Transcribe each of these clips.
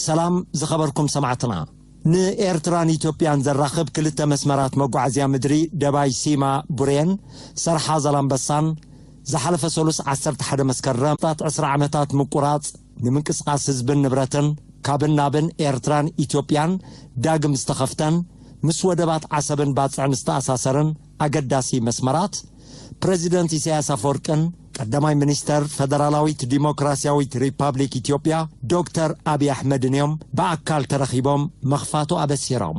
ሰላም ዝኸበርኩም ሰማዕትና። ንኤርትራን ኢትዮጵያን ዘራኽብ ክልተ መስመራት መጓዓዝያ ምድሪ ደባይ ሲማ ቡሬን ሰርሓ ዛላምበሳን ዝሓለፈ ሰሉስ ዓሰርተ ሓደ መስከረም ታት ዕስራ ዓመታት ምቁራጽ ንምንቅስቓስ ህዝብን ንብረትን ካብን ናብን ኤርትራን ኢትዮጵያን ዳግም ዝተኸፍተን ምስ ወደባት ዓሰብን ባጽዕን ዝተኣሳሰርን ኣገዳሲ መስመራት ፕረዚደንት ኢሳያስ ኣፈወርቅን ቀዳማይ ሚኒስተር ፈደራላዊት ዲሞክራሲያዊት ሪፓብሊክ ኢትዮጵያ ዶክተር ኣብይ ኣሕመድን እዮም ብኣካል ተረኺቦም መኽፋቱ ኣበሲሮም።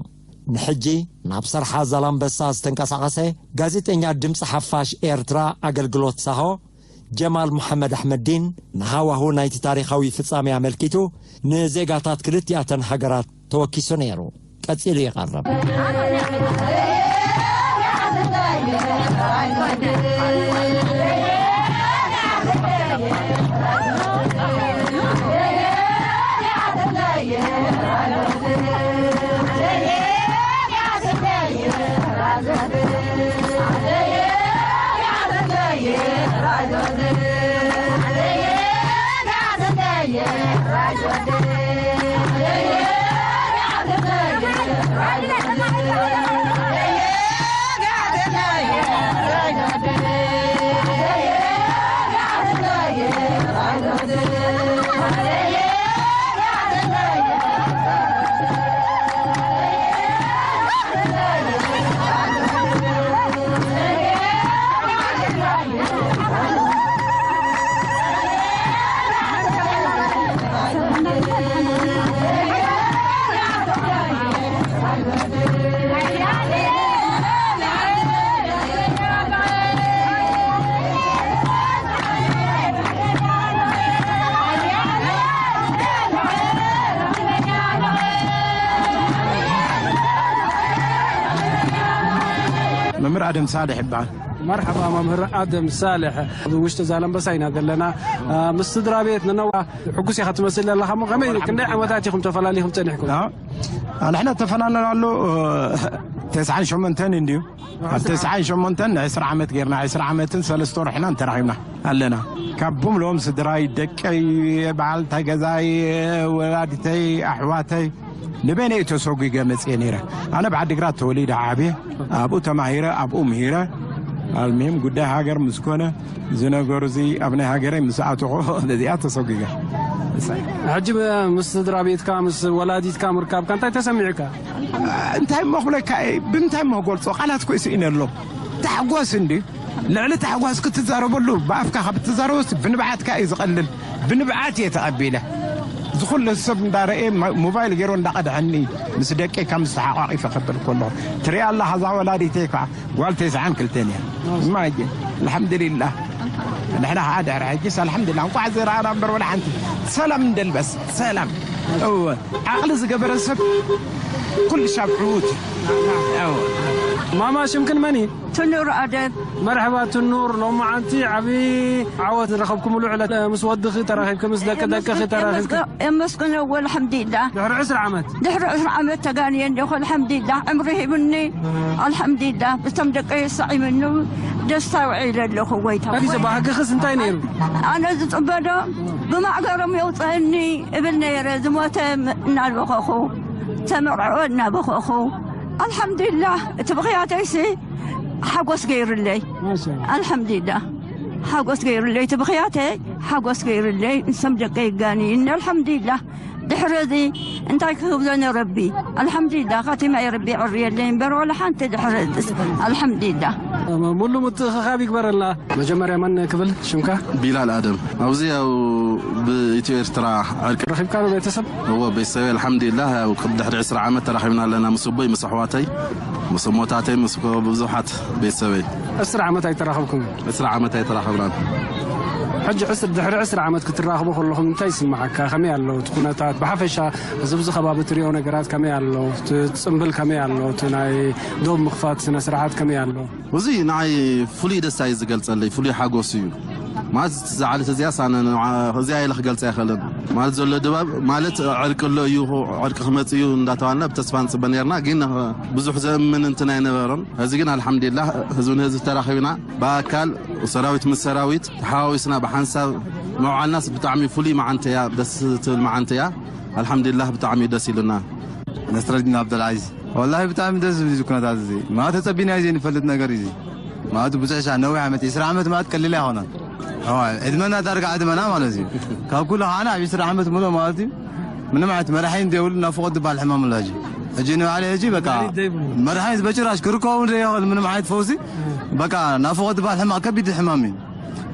ንሕጂ ናብ ሰርሓ ዛላምበሳ ዝተንቀሳቐሰ ጋዜጠኛ ድምፂ ሓፋሽ ኤርትራ ኣገልግሎት ሳሆ ጀማል መሓመድ ኣሕመዲን ንሃዋሁ ናይቲ ታሪኻዊ ፍጻሜ ኣመልኪቱ ንዜጋታት ክልቲኣተን ሃገራት ተወኪሱ ነይሩ። ቀጺሉ ይቐርብ። መምህር ኣደም ሳልሕ ይበሃል። መርሓባ መምህር ኣደም ሳልሕ፣ ኣብ ውሽጢ ዛላምበሳ ኢና ዘለና። አ፣ ምስ ስድራ ቤት ንነዋ ሕጉስ ኢኻ ትመስል ኣለኻ። እሞ ከመይ፣ ክንደይ ዓመታት ኢኹም ተፈላሊኹም ጸኒሕኩም? አ፣ ኣንሕና ተፈላለናሉ፣ እ፣ ተስዓን ሸሞንተን እንድዩ። ኣብ ተስዓን ሸሞንተን ዕስራ ዓመት ጌርና፣ ዕስራ ዓመትን ሰለስተ ወርሕናን ተራኺብና ኣለና። ካብ ብምልኦም ስድራይ፣ ደቀይ፣ በዓልታ ገዛይ፣ ወላዲተይ፣ ኣሕዋተይ፣ ንበይነይ ተሰጒገ መጽየ ነይረ። ኣነ ብዓዲግራት ተወሊደ ዓብየ፣ ኣብኡ ተማሂረ፣ ኣብኡ ምሂረ። ኣልሚም ጉዳይ ሃገር ምስ ኮነ፣ ዝነገሩ እዚ ኣብ ናይ ሃገረይ ምስ ኣተኹ፣ ነዚኣ ተሰጒጋ። ሕጂ ብ-፣ ምስ ስድራ ቤትካ፣ ምስ ወላዲትካ ምርካብካ እንታይ ተሰሚዑካ? እንታይ እሞ ክብለካ እየ? ብምንታይ እሞ ክገልጾ? ቃላት እኮ ይስእን ኣሎ። ታሕጓስ እንዲ ልዕሊ ታሕጓስ ክትዛረበሉ፣ ብኣፍካ ካብ እትዛረቦስ ብንብዓትካ እዩ ዝቐልል። ብንብዓት እየ ተቐቢለ። ዝኹሉ ሰብ እንዳረኤ ማ-፣ ሞባይል ገይሩ እንዳቐድሐኒ፣ ምስ ደቀይ ከም ዝተሓቋቒፈ ከብል ከሎ ትሪኣ ኣላ። ኸዛ ወላዲተይ ከዓ ጓል ተስዓን ክልተን እያ። እማ ሕጂ ኣልሓምዱሊላህ። ንሕና ከዓ ድሕሪ ሕጂስ ኣልሓምዱሊላህ። እንቋዕ ዝረኣና እምበር ወላ ሓንቲ። ሰላም እንደልበስ፣ ሰላም። እወ፣ ዓቕሊ ዝገበረ ሰብ ኩሉ ሻብ ዕዉት እዩ። እወ። ማማ ሽምክን መን እዩ? ትኑር ኣደብ። መርሐባ ትኑር፣ ሎማዓንቲ ዓቢ ዓወት ዝረኸብኩምሉ ዕለት፣ ምስ ወድኺ ተራኺብኪ፣ ምስ ደቂ ደቅኺ ተራኺብኪ። የመስግነዎ፣ ኣልሐምዱሊላህ። ድሕሪ ዕስራ ዓመት። ድሕሪ ዕስራ ዓመት ተጋንየ እንዲኹ፣ ኣልሐምዱሊላህ። ዕምሪ ሂቡኒ፣ ኣልሐምዱሊላህ። ብቶም ደቀይ ሰዒምኒ፣ ደስታ ውዒለ ኣለኹ፣ ጎይታ። ከዚ ባህግኽስ እንታይ ነይሩ? ኣነ ዝጽበዶ ብማዕገሮም የውፅአኒ እብል ነይረ፣ ዝሞተ እናልበኸኹ፣ ተመርዖ እናበኸኹ። ኣልሐምዱሊላህ፣ እቲ ብኽያተይሲ ሓጎስ ገይሩለይ። ማሻ ኣላህ። ኣልሐምዱሊላህ። ሓጎስ ገይሩለይ፣ እቲ ብኽያተይ ሓጎስ ገይሩለይ፣ ንሶም ደቀይ ይጋንይኒ። ኣልሐምዱሊላህ። ድሕሪ እዚ እንታይ ክህብ ዘነ ረቢ? ኣልሐምዱሊላህ። ካቲማ የረቢ ዕርየለይ እምበር፣ ወላ ሓንቲ ድሕሪ እዚስ። ኣልሐምዱሊላህ። ሙሉ ምትእኽኻብ ይግበረልና። መጀመርያ መን ክብል ሽምካ? ቢላል ኣደም። ኣብዚ ያው ብኢትዮ ኤርትራ ዕርቂ ረኺብካ ዶ ቤተሰብ? እዎ፣ ቤተሰብ ኣልሐምዱሊላህ፣ ያው ቅድ ድሕሪ ዕስራ ዓመት ተራኺብና ኣለና፣ ምስ ኣቦይ፣ ምስ ኣሕዋተይ፣ ምስ እሞታተይ፣ ምስ ብዙሓት ቤተሰበይ። ዕስራ ዓመት ኣይተራኸብኩምን? ዕስራ ዓመት ኣይተራኸብናን። ሕጂ ዕስር፣ ድሕሪ ዕስራ ዓመት ክትራኸቡ ከለኹም እንታይ ይስምዓካ? ከመይ ኣሎ እቲ ኩነታት? ብሓፈሻ እዚ ኣብዚ ከባቢ ትሪኦ ነገራት ከመይ ኣሎ? እቲ ጽምብል ከመይ ኣሎ? እቲ ናይ ዶብ ምኽፋት ስነ ስርዓት ከመይ ኣሎ? እዚ ንዓይ ፍሉይ ደስታ እዩ ዝገልጸለይ፣ ፍሉይ ሓጎስ እዩ። ማለት፣ እዛ ዓለት እዚኣስ ኣነ ንዓ-፣ እዚኣ ኢለ ክገልጻ ኣይኽእልን። ማለት፣ ዘሎ ድባብ፣ ማለት፣ ዕርቂ ኣሎ እዩ፣ ዕርቂ ክመጽእ እዩ እንዳተባልና ብተስፋ ንጽበ ነርና፣ ግን ብዙሕ ዘእምን እንትን ኣይነበረን። ሕዚ ግን ኣልሓምዱሊላህ፣ ህዝቢ ንህዝቢ ተራኺብና፣ ብኣካል ሰራዊት ምስ ሰራዊት ተሓዋዊስና ብሓንሳብ ምውዓልናስ ብጣዕሚ ፍሉይ መዓንቲ እያ፣ ደስ ትብል መዓንቲ እያ። ኣልሓምዱሊላህ፣ ብጣዕሚ ደስ ኢሉና። ነስረዲን ዓብደልዓዚዝ። ወላሂ ብጣዕሚ ደስ ዝብል እዩ ኩነታት እዚ። ማለት ተጸቢናዮ ዘይንፈልጥ ነገር እዩ እዚ። ማለት ብዙሕ ሻ ነዊሕ ዓመት፣ ዕስራ ዓመት ማለት ቀሊል ኣይኮነን። እዋ፣ ዕድመና ዳርጋ ዕድመና ማለት እዩ። ካብ ኩሉ ኸዓና ኣብ ዕስራ ዓመት ምሉእ ማለት እዩ። ምንም ዓይነት መድሓኒት ዘይብሉ ናፍቖት ዝበሃል ሕማም ኣሎ ሕጂ። ሕጂ ንባዕለይ ሕጂ በቃ መድሓኒት ዘይብሉ። መድሓኒት በጭራሽ ክርከቡ ዘይኽእል ምንም ዓይነት ፈውሲ። በቃ ናፍቖት ዝበሃል ሕማም ከቢድ ሕማም እዩ።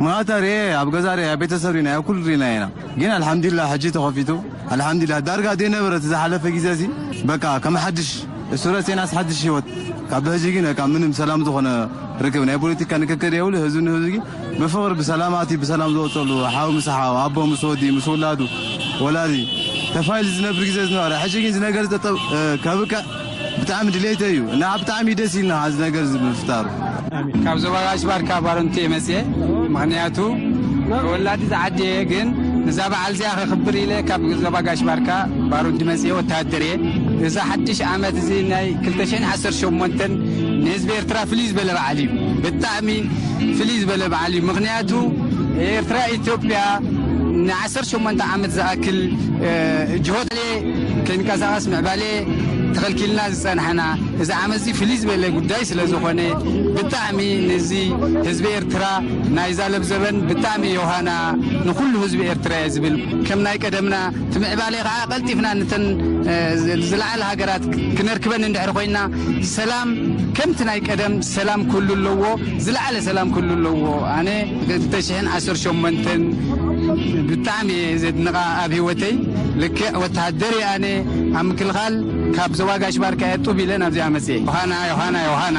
ምኽንያቱ ርኤ፣ ኣብ ገዛ ርኤ፣ ኣብ ቤተሰብ ርኢና፣ ኣብ ኩሉ ርኢና ኢና። ግን ኣልሓምዱሊላህ ሕጂ ተኸፊቱ። ኣልሓምዱሊላህ ዳርጋ ዘይነበረ እቲ ዝሓለፈ ግዜ እዚ በቃ ከም ሓድሽ እሱ ረሴናስ ሓድሽ ህይወት። ካብ ሕጂ ግን በቃ ምንም ሰላም ዝኾነ ርክብ ናይ ፖለቲካ ንክክድ የብሉ። ህዝቢ ንህዝቢ ግን ብፍቕሪ ብሰላማት እዩ ብሰላም ዝወፀሉ፣ ሓው ምስ ሓው፣ ኣቦ ምስ ወዲ፣ ምስ ውላዱ፣ ወላዲ ተፋይሉ ዝነብር ግዜ ዝነበረ። ሕጂ ግን እዚ ነገር እዚ ጠጠው፣ እ፣ ከብቅዕ ብጣዕሚ ድሌተይ እዩ እና ብጣዕሚ ደስ ኢልና እዚ ነገር እዚ ምፍጣሩ። ካብ ዞባ ጋሽ ባርካ ባሮንቲ እየ መፅየ። ምኽንያቱ ተወላዲ ዝዓዲ እየ፣ ግን እዛ በዓል እዚኣ ከኽብር ኢለ ካብ ዞባ ጋሽ ባርካ ባሮንቲ መፅየ ወተሃደር እየ። እዚ ሓድሽ ዓመት እዚ ናይ ክልተ ሽሕን ዓሰርተ ሸሞንተን ንህዝቢ ኤርትራ ፍልይ ዝበለ በዓል እዩ። ብጣዕሚ ፍልይ ዝበለ በዓል እዩ። ምኽንያቱ ኤርትራ ኢትዮጵያ ንዓሰርተ ሸሞንተ ዓመት ዝኣክል፣ እ፣ ጅሆ ክንቀሳቐስ ምዕባለ ተኸልኪልና ዝጸናሕና፣ እዚ ዓመት እዚ ፍልይ ዝበለ ጉዳይ ስለ ዝኾነ፣ ብጣዕሚ ነዚ ህዝቢ ኤርትራ ናይዛ ለብዘበን ብጣዕሚ ዮሃና ንኹሉ ህዝቢ ኤርትራ እየ ዝብል። ከም ናይ ቀደምና እቲ ምዕባለ ኸዓ ቀልጢፍና ነተን፣ እ፣ ዝ-፣ ዝለዓለ ሃገራት ክነርክበን እንድሕር ኮይና፣ ሰላም ከምቲ ናይ ቀደም ሰላም ክህሉ ኣለዎ፣ ዝለዓለ ሰላም ክህሉ ኣለዎ። ኣነ ክልተ ሽሕን ዓሰርተ ሸሞንተን ብጣዕሚ እየ ዘድንቓ ኣብ ህይወተይ። ልክዕ ወተሃደር እየ ኣነ ኣብ ምክልኻል ካብ ዞባ ጋሽ ባርካ እየ ጡብ ኢለ ናብዚኣ መፅየ። ዮሃና፣ ዮሃና፣ ዮሃና።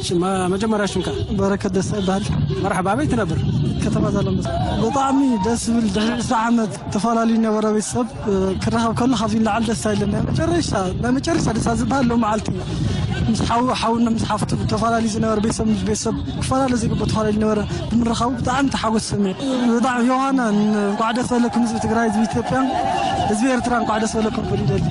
ሽማ፣ መጀመርያ ሽምካ? በረከት ደስታ ይበሃል። መርሓባ፣ ኣበይ ትነብር? ከተማ ዛላምበሳ። ብጣዕሚ ደስ ዝብል ድሕሪ ዕስራ ዓመት ተፈላለዩ ነበረ ቤተሰብ፣ እ፣ ክራኸብ ከሎ ካብዚ ንላዕሊ ደስታ የለን። ናይ መጨረሻ፣ ናይ መጨረሻ ደስታ ዝበሃል ሎም መዓልቲ ምስ ሓው-፣ ሓውና ምስ ሓፍቱ ተፈላለዩ ዝነበረ ቤተሰብ ምስ ቤተሰብ ክፈላለ ዘይግብኦ ተፈላለዩ ነበረ ብምርኻቡ ብጣዕሚ ተሓጎስ ተሰሚዑ። ብጣዕሚ ዮሃና፣ ን-፣ እንኳዕ ደስ በለኩም ህዝቢ ትግራይ፣ ህዝቢ ኢትዮጵያ፣ ህዝቢ ኤርትራ እንኳዕ ደስ በለኩም ክብል ይደሊ።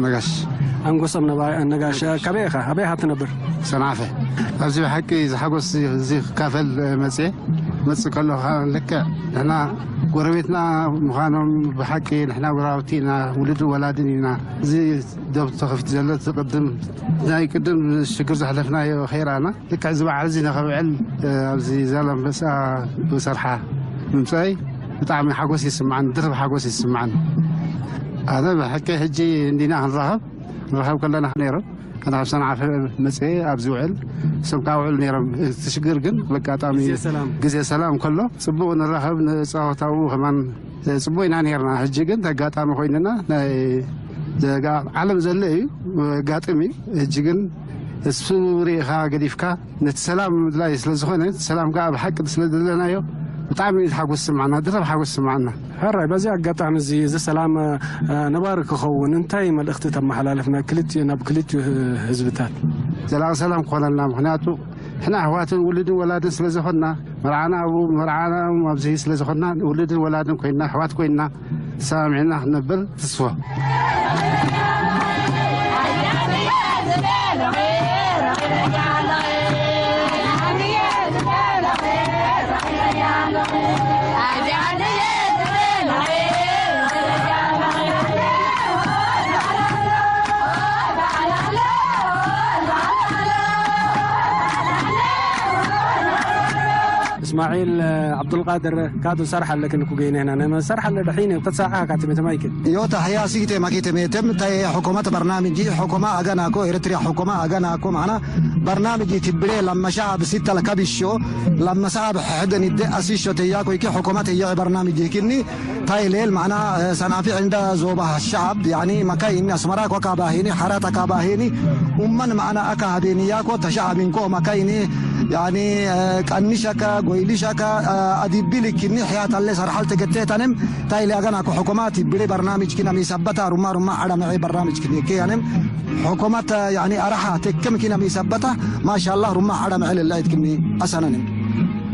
ነጋሽ። ኣንጎሶም ነባ-፣ ነጋሽ፣ ካበይ ኢኻ? ኣበይ ኢኻ ትነብር? ሰንዓፈ። ኣብዚ ብሓቂ እዚ ሓጎስ እዚ፣ እዚ ክካፈል መጽየ። መጽእ ከለኹ ከዓ ልክዕ ንሕና ጎረቤትና ምዃኖም ብሓቂ ንሕና ጎረባብቲ ኢና፣ ውሉድን ወላድን ኢና። እዚ ዶብ ተኸፊቱ ዘሎ እቲ ቅድም፣ ናይ ቅድም ሽግር ዘሕለፍናዮ ከይረኣና፣ ልክዕ እዚ በዓል እዚ ንኸብዕል፣ እ፣ ኣብዚ ዛላምበሳ ብሰርሓ ምምጻይ ብጣዕሚ ሓጎስ ይስምዓኒ፣ ድርብ ሓጎስ ይስምዓኒ። ኣነ ብሓቂ ሕጂ እንዲና ክንራኸብ፣ ንራኸብ ከለና ነይሩ። ኣነ ካብ ሰንዓፈ መጽየ ኣብዚ ውዕል፣ እሶም ካብ ውዕል ነይሮም። እቲ ሽግር ግን በቃ ኣጋጣሚ ግዜ ሰላም። ግዜ ሰላም ከሎ ጽቡቕ ንራኸብ፣ ንጻወት ኣብኡ ከማን ጽቡቕ ኢና ነይርና። ሕጂ ግን ኣጋጣሚ ኮይንና ናይ ዘጋ-፣ ዓለም ዘሎ እዩ፣ ኣጋጥም እዩ። ሕጂ ግን እሱ ርኢኻ ገዲፍካ ነቲ ሰላም ምድላይ ስለ ዝኾነ፣ እቲ ሰላም ከኣ ብሓቂ ስለ ዘለናዮ ብጣዕሚ እዩ ሓጎስ ዝስምዓና፣ ድርብ ሓጎስ ዝስምዓና። ሕራይ፣ በዚ ኣጋጣሚ እዚ፣ እዚ ሰላም፣ እ፣ ነባሪ ክኸውን እንታይ መልእኽቲ ተመሓላልፍ ናብ ክልቲኡ፣ ናብ ክልቲኡ ህ-፣ ህዝብታት? ዘላቂ ሰላም ክኾነልና፣ ምኽንያቱ ንሕና ኣሕዋትን ውሉድን ወላድን ስለ ዝኾንና፣ መርዓና ኣብኡ፣ መርዓና ኣብዚ ስለ ዝኾንና፣ ውሉድን ወላድን ኮይንና፣ ኣሕዋት ኮይንና፣ ተሰማሚዕና ክንነብር ትስፎ። እስማዒል፣ እ፣ ዓብዱልቃድር፣ ካቱ ሰርሕ ኣለክን ኩገይነ ህና። ነመ ሰርሕ ኣለ ደሒነ፣ ተትሰርሓ ካትመ ተማይክን። Yoota haya siite makite meetem taye hukuma barnaamiji hukuma agana ko Eritrea hukuma agana ko maana barnaamiji tibbire lamma sha'ab sitta la kabisho lamma sa'ab hahdan idde asisho te yako iki hukuma te yaki barnaamiji kinni taye leel maana, eh, sanafi inda zoba sha'ab yani makayin asmara ko kabahini harata kabahini umman maana aka habeni yako ta sha'abin ko makayin yani, eh, qannishaka goylishaka, eh, adibili kinni haya talle sarhal te gette tanem tayle agana ko hukuma tibbire barnaamij kina mi sabbata rumma rumma ada me barnaamij kinni ke yanem hukuma ta yani araha tekkem kina mi sabbata mashallah rumma ada me lillah kinni asananem.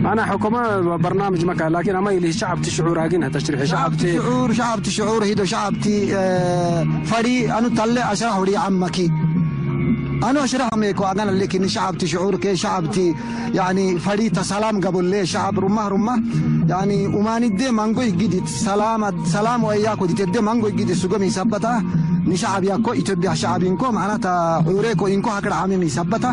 Maana hukuma barnaamij maka, lakin ama ili sha'ab ti shu'ur agin hata shrihi sha'ab ti shu'ur, sha'ab ti shu'ur hido sha'ab ti, eh, fari anu talle ashrahu li ammaki. Anu ashrahu me ko agana lekin sha'ab ti shu'ur ke sha'ab ti yani fari ta salam gabulle sha'ab rumma rumma yani umani de mango igidi salama, salam wa yako di tedde mango igidi sugo mi sabbata ni sha'ab yako Ethiopia sha'ab inko maana ta ure ko inko hakra ami mi sabbata.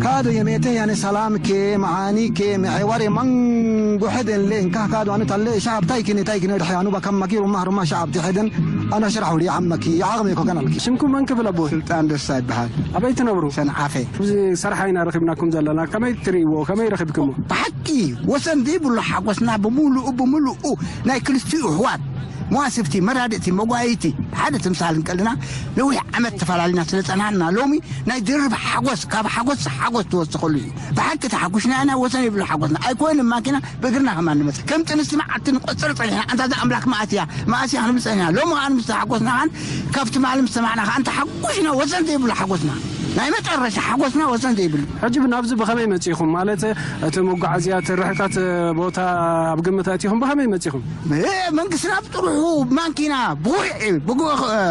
Kado yemete yani salam ke maani ke me ware mango heden le inka kado anu talle sha'ab tai kine tai kine hanu bakam maki rumma rumma sha'ab ti heden ana shrahu li ammaki ya agme ko kanal ki. ሽምኩም መን ክብል ኣቦ? ስልጣን ደስታ ይበሃል። ኣበይ ትነብሩ? ሰንዓፈ። ኣብዚ ሰርሓ ኢና ረኺብናኩም ዘለና። ከመይ ትርእይዎ? ከመይ ረኺብኩሞ? ብሓቂ ወሰን ዘይብሉ ሓጎስና ብምሉኡ ብምሉኡ ናይ ክልቲኡ ኣሕዋት መዋስብቲ፣ መራድእቲ፣ መጓየይቲ ሓደ ትምሳል እንከልና ነዊሕ ዓመት ተፈላሊና ስለ ጸናሕና ሎሚ ናይ ድርብ ሓጎስ፣ ካብ ሓጎስ ሓጎስ ትወስኸሉ እዩ። ብሓቂ ተሓጒስና ኢና፣ ወሰን የብሉ ሓጎስና። ኣይኮይን ማኪና ብእግርና ከማን ንመጽእ። ከም ጥንስቲ መዓልቲ ንቆጽር ጸኒሕና፣ ኣንታ እዛ ኣምላኽ መኣስ እያ፣ መኣስ እያ ክንብል ጸኒሕና። ሎሚ ከኣ ምስ ተሓጎስና ከኣ ካብቲ ማል ምስ ሰማዕና ከኣ እንተሓጒስና ወሰን ዘይብሉ ሓጎስና። ናይ መጨረሻ ሓጎስና ወሰን ዘይብሉ። ሕጂ ናብዚ ብኸመይ መጺኹም? ማለት እቲ መጓዓዝያ፣ እቲ ርሕቀት ቦታ ኣብ ግምት ኣእቲኹም ብኸመይ መጺኹም? እ፣ መንግስትና ብጥርሑ ማንኪና ብውርዒ ብግ-፣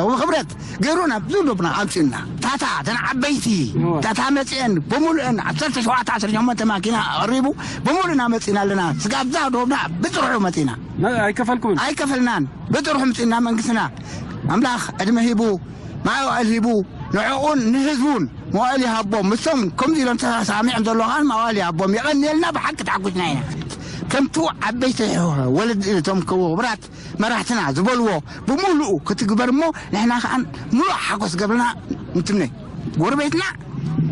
ብኽብረት ገይሩና ብዙ ዶብና ኣምጺኡና። ታታ፣ እተን ዓበይቲ፣ እወ። ታታ መጺኤን ብምሉአን ዓሰርተ ሸውዓተ ዓሰርተ ሸሞንተ ማኪና ኣቕሪቡ ብምሉእና መጺና ኣለና። ስጋብ እዛ ዶብና ብጥርሑ መጺና። ነ-፣ ኣይከፈልኩምን? ኣይከፈልናን። ብጥርሑ ምጺና መንግስትና ኣምላኽ ዕድመ ሂቡ መዋእል ሂቡ ንዕኡን ንህዝቡን መዋእል ይሃቦም። ምስቶም ከምዚ ኢሎም ተሳሚዖም ዘለዉ ከኣ መዋእል ይሃቦም። የቐንየልና፣ ብሓቂ ተሓጒስና ኢና። ከምቱ ዓበይቲ ወለድ እቶም ክቡራት መራሕትና ዝበልዎ ብምሉኡ ክትግበር እሞ ንሕና ከኣ ምሉእ ሓጎስ ገብርና እንትምነ። ጎረቤትና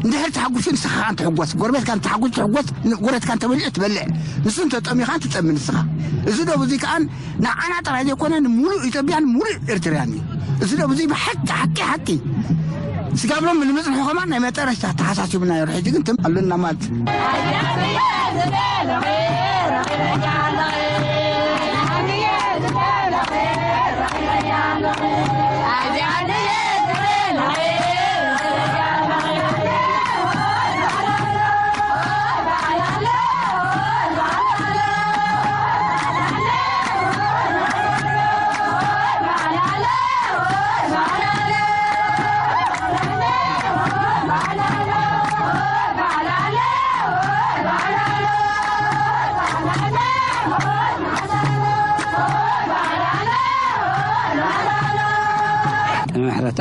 እንድሕር ተሓጒሱ ንስኻ ከኣ እንትሕጎስ፣ ጎረቤትካ እንተሓጒሱ ትሕጎስ፣ ን-፣ ጎረቤትካ እንተበሊዑ ትበልዕ፣ ንሱ እንተጠምዩ ከኣ ትጠሚ ንስኻ። እዚ ዶ ብዙይ ከኣ ንዓና ጥራይ ዘይኮነ ንምሉእ ኢትዮጵያን ምሉእ ኤርትርያን እዩ። እዚ ዶ ብዙይ ብሓቂ ሓቂ ሓቂ ስጋብ ሎም ንምጽንሑ ከማን ናይ መጠረሽታ ተሓሳሲብና እዩ። ሕጂ ግን ትም ኣሉና ማለት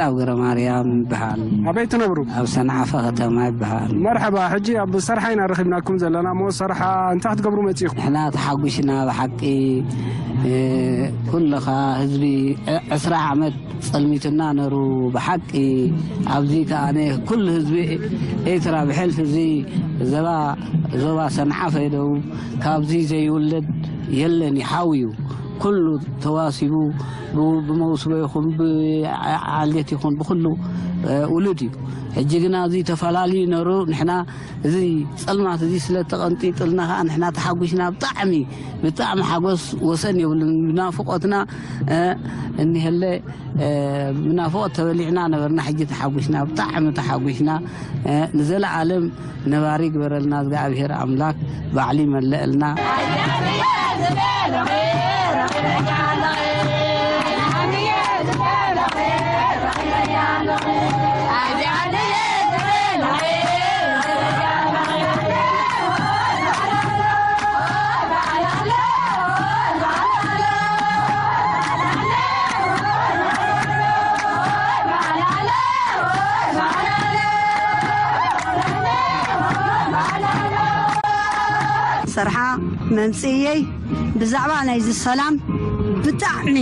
ኣብ ገረ ማርያም ይበሃል። ኣበይ ትነብሩ? ኣብ ሰንዓፈ ከተማ ይበሃል። መርሐባ። ሕጂ ኣብ ሰርሓ ኢና ረኺብናኩም ዘለና እሞ፣ ሰርሓ እንታይ ክትገብሩ መጺኹም? ንሕና ተሓጒስና ብሓቂ፣ እ፣ ኩልኻ ህዝቢ ዕ-፣ ዕስራ ዓመት ጸልሚትና ነሩ ብሓቂ። ኣብዚ ከኣ ኩሉ ህዝቢ ኤርትራ ብሕልፊ እዚ ዘባ፣ ዞባ ሰንዓፈ ደው ካብዚ ዘይውለድ የለን፣ ይሓው እዩ። ኩሉ ተዋሲቡ፣ ብ-፣ ብመውስቦ ይኹን፣ ብዓሌት ይኹን፣ ብኹሉ፣ እ፣ ውሉድ እዩ። ሕጂ ግና እዚ ተፈላልዩ ነሩ፣ ንሕና እዚ ጸልማት እዚ ስለ ተቐንጢጥልና ከኣ ንሕና ተሓጒስና፣ ብጣዕሚ፣ ብጣዕሚ ሓጎስ ወሰን የብሉን። ብናፍቖትና፣ እ፣ እኒሀለ፣ እ፣ ብናፍቖት ተበሊዕና ነበርና፣ ሕጂ ተሓጒስና፣ ብጣዕሚ ተሓጒስና። እ፣ ንዘለኣለም ነባሪ ግበረልና እግዚኣብሔር ኣምላክ፣ ባዕሉ ይመለእልና። ሰርሓ መምጽእየይ ብዛዕባ ናይዚ ሰላም ብጣዕሚ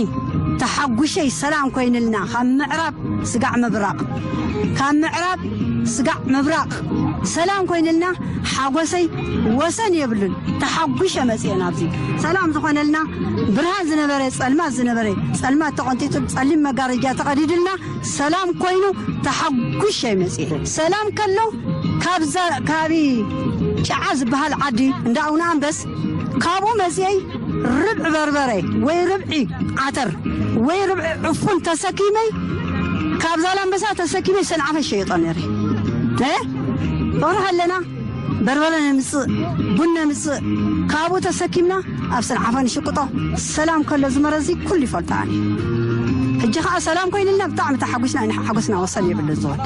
ተሓጉሸይ። ሰላም ኮይንልና፣ ካብ ምዕራብ ስጋዕ ምብራቕ፣ ካብ ምዕራብ ስጋዕ ምብራቕ ሰላም ኮይንልና፣ ሓጎሰይ ወሰን የብሉን። ተሓጉሸ መጽኤ ናብዚ ሰላም ዝኾነልና፣ ብርሃን ዝነበረ ጸልማት ዝነበረ፣ ጸልማት ተቐንጢጡ፣ ጸሊም መጋረጃ ተቐዲድልና፣ ሰላም ኮይኑ ተሓጉሸ መጽኤ። ሰላም ከሎ ካብዛ፣ ካቢ ጨዓ ዝበሃል ዓዲ እንዳ ኣቡነ ኣንበስ፣ ካብኡ መጽኤይ ርብዒ በርበረ ወይ ርብዒ ዓተር ወይ ርብዒ ዕፉን ተሰኪመይ፣ ካብ ዛላምበሳ ተሰኪመይ ሰንዓፈ ሸይጦ ነይረ። እ? ፍቕሪ ከለና በርበረ ነምጽእ፣ ቡን ነምጽእ፣ ካብኡ ተሰኪምና ኣብ ሰንዓፈ ንሽቅጦ። ሰላም ከሎ ዝመረዚ ኩሉ ይፈልጦ ኣነ። ሕጂ ኸኣ ሰላም ኮይንልና ብጣዕሚ ተሓጒስና ኢና። ሓጎስና ወሰን የብሉ ዝወዲ።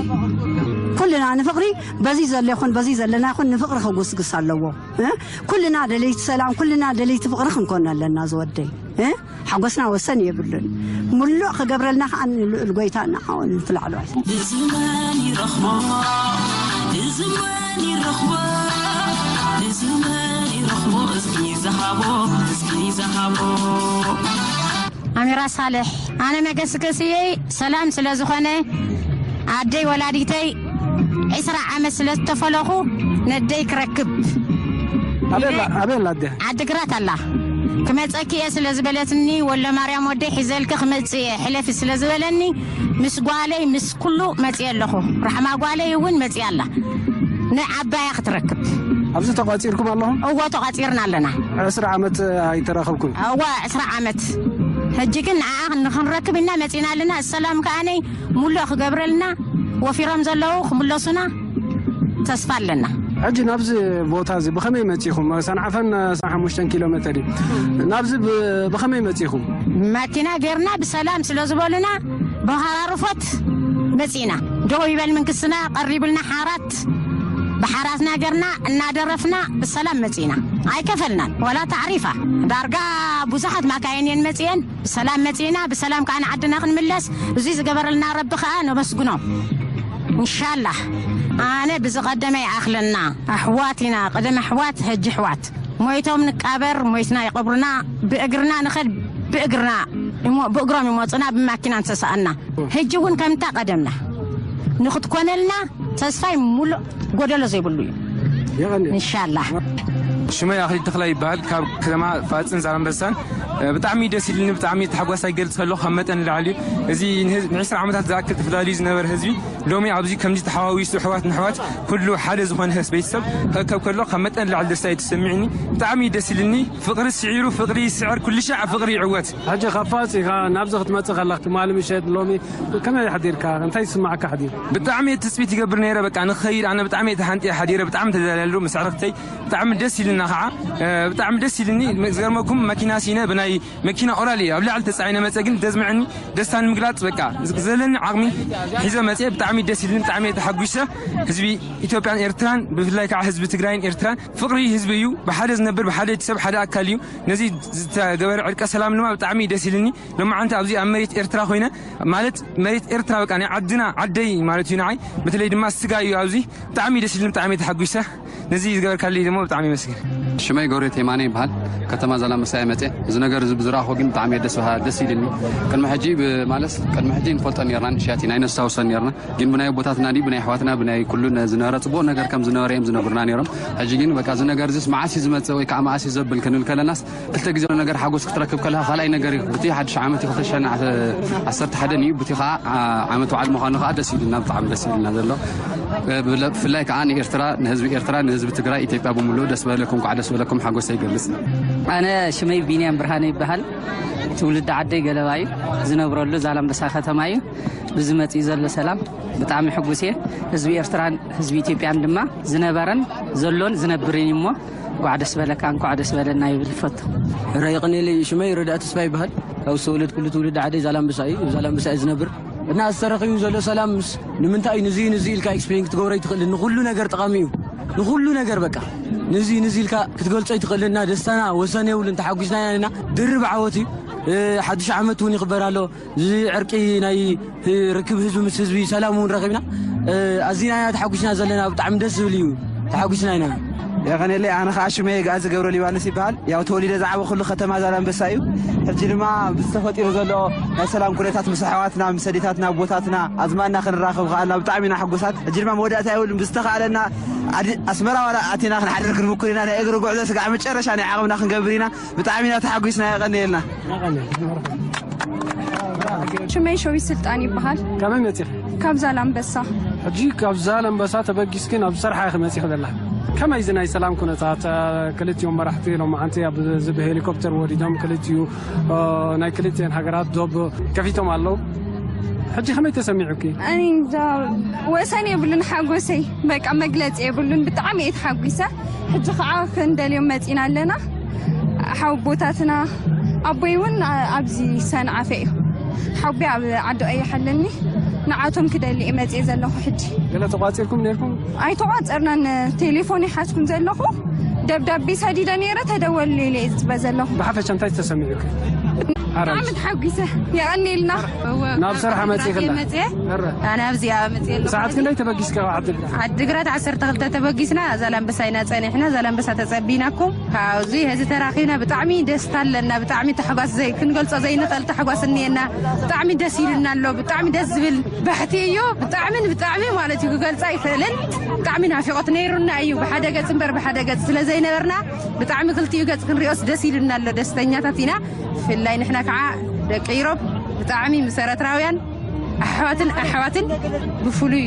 ኩልና ንፍቕሪ በዚ ዘሎ ይኹን በዚ ዘለና ይኹን ንፍቕሪ ክጉስግስ ኣለዎ። እ? ኩልና ደለይቲ ሰላም፣ ኩልና ደለይቲ ፍቕሪ ክንኮን ኣለና ዝወደይ። እ? ሓጎስና ወሰን የብሉን። ምሉእ ክገብረልና ኸኣ ንልዑል ጎይታ ንዓኡ ንትላዕለዋይ። እዚ መን ይረኽቦ? እዚ መን ይረኽቦ? እዚ መን ይረኽቦ? እስኪ ዝሃቦ፣ እስኪ ዝሃቦ። ኣሚራ ሳልሕ፣ ኣነ መገስገስየይ ሰላም ስለ ዝኾነ፣ ኣደይ ወላዲተይ ዕስራ ዓመት ስለ ዝተፈለኹ ነደይ ክረክብ ኣበላ፣ ኣበላ ኣደ። ዓድግራት ኣላ። ክመጸኪ እየ ስለ ዝበለትኒ፣ ወለ ማርያም ወደይ ሒዘልኪ ክመጽእ እየ፣ ሕለፊ ስለ ዝበለኒ፣ ምስ ጓለይ፣ ምስ ኩሉ መጽየ ኣለኹ። ራሕማ ጓለይ እውን መጽያ ኣላ። ንዓባያ ክትረክብ። ኣብዚ ተቋጺርኩም ኣለኹም? እዎ፣ ተቋጺርና ኣለና። ዕስራ ዓመት ኣይተራኸብኩም? እዎ፣ ዕስራ ዓመት። ሕጂ ግን ንዓኣ ንኽንረክብ ኢና መጺና ኣለና። ሰላም ከኣነይ ሙሉእ ክገብረልና፣ ወፊሮም ዘለዉ ክምለሱና ተስፋ ኣለና። ሕጂ ናብዚ ቦታ እዚ ብኸመይ መጺኹም? ሰንዓፈን ሓሙሽተ ኪሎ ሜተር እዩ። ናብዚ ብ-፣ ብኸመይ መጺኹም? ማኪና ጌርና ብሰላም ስለ ዝበሉና፣ ብሃራርፎት መጺና። ደው ይበል መንግስትና፣ ቀሪብልና ሓራት፣ ብሓራትና ጌርና እናደረፍና ብሰላም መጺና። ኣይከፈልናን፣ ዋላ ታዕሪፋ። ዳርጋ ብዙሓት ማካይን እየን መጺኤን። ብሰላም መጺእና፣ ብሰላም ከኣ ንዓድና ክንምለስ፣ እዚ ዝገበረልና ረቢ ከኣ ነመስግኖ። እንሻላህ፣ ኣነ ብዝቐደመ ይኣኽለና። ኣሕዋት ኢና፣ ቅድም ኣሕዋት፣ ሕጂ ኣሕዋት። ሞይቶም ንቃበር፣ ሞይትና ይቐብሩና፣ ብእግርና ንኸድ፣ ብእግርና ይሞ-፣ ብእግሮም ይመጹና፣ ብማኪና ንሰሳኣና። ሕጂ እውን ከምታ ቀደምና ንኽትኮነልና ተስፋይ ሙሉእ ጎደሎ ዘይብሉ እዩ። የቐንየልና። እንሻላህ። ሽመይ ኣኽሊል ተኽላይ ይበሃል። ካብ ከተማ ፋጽን ዛላምበሳን። እ፣ ብጣዕሚ ደስ ኢልኒ፣ ብጣዕሚ ተሓጓስ ኣይገልጽ ከለኹ ካብ መጠን ንላዕሊ እዩ። እዚ ንህዝ-፣ ንዕስራ ዓመታት ዝኣክል ተፈላልዩ ዝነበረ ህዝቢ ሎሚ ኣብዚ ከምዚ ተሓዋዊሱ ኣሕዋት ንኣሕዋት ኩሉ ሓደ ዝኾነ ህስ-፣ ቤተሰብ ክእከብ ከሎ ካብ መጠን ንላዕሊ ደስታ እዩ ተሰሚዕኒ። ብጣዕሚ ደስ ኢልኒ። ፍቕሪ ስዒሩ ፍቕሪ ይስዕር፣ ኩሉ ሻዕ ፍቕሪ ይዕወት። ሕጂ ካብ ፋጺ ኢኻ ናብዚ ክትመጽእ ከለኻ ትማሊ ምሸት ሎሚ ከመይ ሓዲርካ? እንታይ ይስማዓካ ሓዲሩ? ብጣዕሚ እየ ትጽቢት ይገብር ነይረ። በቃ ንኽኸይድ ኣነ ብጣዕሚ እየ ተሓንጥየ ሓዲረ። ብጣዕሚ ተደልያለሁ ምስ ኣዕርኽተይ። ብጣዕሚ ደስ ኢሉኒ። ና ከዓ ብጣዕሚ ደስ ኢልኒ። ዝገርመኩም መኪና ሲነ ብናይ መኪና ኦራል እየ ኣብ ላዕሊ ተፃዒነ መፀ፣ ግን ደዝምዐኒ ደስታ ንምግላፅ በቃ ዘለኒ ዓቕሚ ሒዘ መፀ። ብጣዕሚ ደስ ኢልኒ፣ ብጣዕሚ እየ ተሓጒሰ። ህዝቢ ኢትዮጵያን ኤርትራን ብፍላይ ከዓ ህዝቢ ትግራይን ኤርትራን ፍቕሪ ህዝቢ እዩ። ብሓደ ዝነብር ብሓደ ሰብ ሓደ ኣካል እዩ። ነዚ ዝተገበረ ዕርቀ ሰላም ድማ ብጣዕሚ ደስ ኢልኒ። ሎማዓንቲ ኣብዚ ኣብ መሬት ኤርትራ ኮይነ ማለት መሬት ኤርትራ በቃ ናይ ዓድና ዓደይ ማለት እዩ ንዓይ። በተለይ ድማ ስጋ እዩ ኣብዚ። ብጣዕሚ ደስ ኢልኒ፣ ብጣዕሚ ተሓጒሰ። ነዚ ዝገበርካለይ ድማ ብጣዕሚ የመስግን። ሽመይ ገብረ የማነ ይበሃል። ከተማ ዛላምበሳ እየ መፅየ። እዚ ነገር እዚ ብዝረኣኹ ግን ብጣዕሚ እየ ደስ በሃ-፣ ደስ ኢልኒ። ቅድሚ ሕጂ ብ-፣ ማለት ቅድሚ ሕጂ ንፈልጦ ነርና፣ ንእሽያት ኢና ነስታውሰን ነርና። ግን ብናይ ኣቦታትና ድዩ ብናይ ኣሕዋትና ብናይ ኩሉ ነ-፣ ዝነበረ ፅቡቕ ነገር ከም ዝነበረ እዮም ዝነግሩና ነይሮም። ሕጂ ግን በቃ እዚ ነገር እዚስ መዓስ እዩ ዝመፅእ ወይ ከዓ መዓስ እዩ ዘብል ክንብል ከለናስ ክልተ ግዜ ነገር ሓጎስ ክትረክብ ከለኻ ካልኣይ ነገር እዩ። ብቲ ሓድሽ ዓመት እዩ ክልተ ሽሕን ዓሰርተ ሓደን እዩ። ብቲ ከዓ ዓ-፣ ዓመት በዓል ምዃኑ ከዓ ደስ ኢሉና፣ ብጣዕሚ ደስ ኢሉና ዘሎ። ብለ-፣ ብፍላይ ከዓ ንኤርትራ፣ ንህዝቢ ኤርትራ፣ ንህዝቢ ትግራይ፣ ኢትዮጵያ ብምሉእ ደስ በለኩም፣ እንኳዕ ደስ በለኩም፣ ሓጎሰ ይገልጽ። ኣነ ሽመይ ቢንያም ብርሃነ ይበሃል። ትውልዲ ዓደይ ገለባ እዩ። ዝነብረሉ ዛላምበሳ ከተማ እዩ። ብዚ መጺኡ ዘሎ ሰላም ብጣዕሚ ሕጉስ እየ። ህዝቢ ኤርትራን ህዝቢ ኢትዮጵያን ድማ ዝነበረን ዘሎን ዝነብርን እዩ እሞ፣ እንኳዕ ደስ በለካ፣ እንኳዕ ደስ በለና ይብል ይፈቱ። ራይ ቀኔለይ ሽመይ ረዳእ ተስፋ ይበሃል። ካብ ዝተወለድኩሉ ትውልዲ ዓደይ ዛላምበሳ እዩ። ዛላምበሳ እዩ ዝነብር። እና ዝተረኺቡ ዘሎ ሰላም ምስ-፣ ንምንታይ እዩ ንዚ ንዚ ኢልካ ኤክስፕሌን ክትገብሮ ይትኽእልን? ንኹሉ ነገር ጠቓሚ እዩ። ንኹሉ ነገር በቃ ንዚ ንዚ ኢልካ ክትገልጾ ይትኽእልን። እና ደስታና ወሰን የብሉን። ተሓጒስና ኢና። ድርብ ዓወት እዩ። እ፣ ሓድሽ ዓመት እውን ይኽበር ኣሎ። እዚ ዕርቂ ናይ ርክብ ህዝቢ ምስ ህዝቢ ሰላም እውን ረኺብና። እ፣ ኣዚና ኢና ተሓጒስና ዘለና። ብጣዕሚ ደስ ዝብል እዩ። ተሓጒስና ኢና። የቐኔለይ፣ ኣነ ኸዓ ሽመይ ጋዚ ገብረ ሊባኖስ ይበሃል። ያው ተወሊደ ዝዓበኹሉ ከተማ ዛላምበሳ እዩ። ሕጂ ድማ ምስ ተፈጢሩ ዘሎ ናይ ሰላም ኩነታት ምስ ኣሕዋትና፣ ምስ ኣዴታትና፣ ኣቦታትና፣ ኣዝማድና ክንራኸብ ኸኣልና ብጣዕሚ ኢና ሕጉሳት። ሕጂ ድማ መወዳእታ የብሉን። ብዝተኻእለና ኣዲ-፣ ኣስመራ ዋላ ኣቲና ክንሓድር ክንምኩር ኢና። ናይ እግሪ ጉዕዞ ስጋዕ መጨረሻ ናይ ዓቕምና ክንገብር ኢና። ብጣዕሚ ኢና ተሓጒስና። የቐኔልና። ሽመይ ሸዊት ስልጣን ይበሃል። ከመይ መጺኺ? ካብ ዛላምበሳ። ሕጂ ካብ ዛላምበሳ ተበጊስኪ ናብ ሰርሓ ኢኺ መጺኺ ዘለኺ። ከመይ እዚ ናይ ሰላም ኩነታት፣ እ፣ ክልቲኦም መራሕቲ ሎማዓንቲ ኣብ፣ እዚ ብሄሊኮፕተር ወሪዶም ክልቲኡ፣ እ፣ ናይ ክልቲኤን ሃገራት ዶብ ከፊቶም ኣለዉ። ሕጂ ከመይ ተሰሚዑኪ? እኔ እንጃ፣ ወሰን የብሉን ሓጎሰይ። በቃ መግለጺ የብሉን። ብጣዕሚ እየ ተሓጒሰ። ሕጂ ኸዓ ክንደልዮም መጺና ኣለና። ሓወቦታትና፣ ኣቦይ እውን ኣብዚ ሰንዓፈ እዩ። ሓወቦይ ኣብ ዓዲ ቀይሕ ኣለኒ። ንዓቶም ክደሊ እየ መጽየ ዘለኹ ሕጂ። ገለ ተቋጺርኩም ነይርኩም? ኣይተቋጸርናን። ቴሌፎን ይሓዝኩም ዘለኹ። ደብዳቤ ሰዲደ ነይረ፣ ተደወል ኢለ እየ ዝጽበ ዘለኹ። ብሓፈሻ እንታይ ተሰሚዑኪ? ሓራይ። ብጣዕሚ ተሓጒሰ። የቐንየልና። እወ፣ ናብ ካብ ሰርሓ ዓዲግራት መጺእክላ? እየ መጽየ። ኣረ። ኣነ ኣብዚኣ መጽየ ኣለኹ። ሰዓት ክንደይ ተበጊስካ ካብ ዓዲ? ዓዲግራት ዓሰርተ ክልተ ተበጊስና፣ ዛላምበሳ ኢና ጸኒሕና፣ ዛላምበሳ ተጸቢናኩም። ካብዚ ሕዚ ተራኺብና ብጣዕሚ ደስታ ኣለና፣ ብጣዕሚ ታሕጓስ ዘይ-፣ ክንገልጾ ዘይንኽእል ታሕጓስ እኒኤና። ብጣዕሚ ደስ ኢሉና ኣሎ፣ ብጣዕሚ ደስ ዝብል ባሕቲ እዩ፣ ብጣዕሚ ንብጣዕሚ ማለት እዩ ክገልጾ ኣይኽእልን። ብጣዕሚ ናፊቖት ነይሩና እዩ፣ ብሓደ ገጽ እምበር ብሓደ ገጽ ስለ ዘይነበርና ብጣዕሚ ክልቲኡ ገጽ ክንሪኦስ ደስ ኢሉና ኣሎ፣ ደስተኛታት ኢና። ብፍላይ ንሕና ከዓ ደቂ ኢሮብ ብጣዕሚ ምስ ኤረትራውያን ኣሕዋትን ኣሕዋትን ብፍሉይ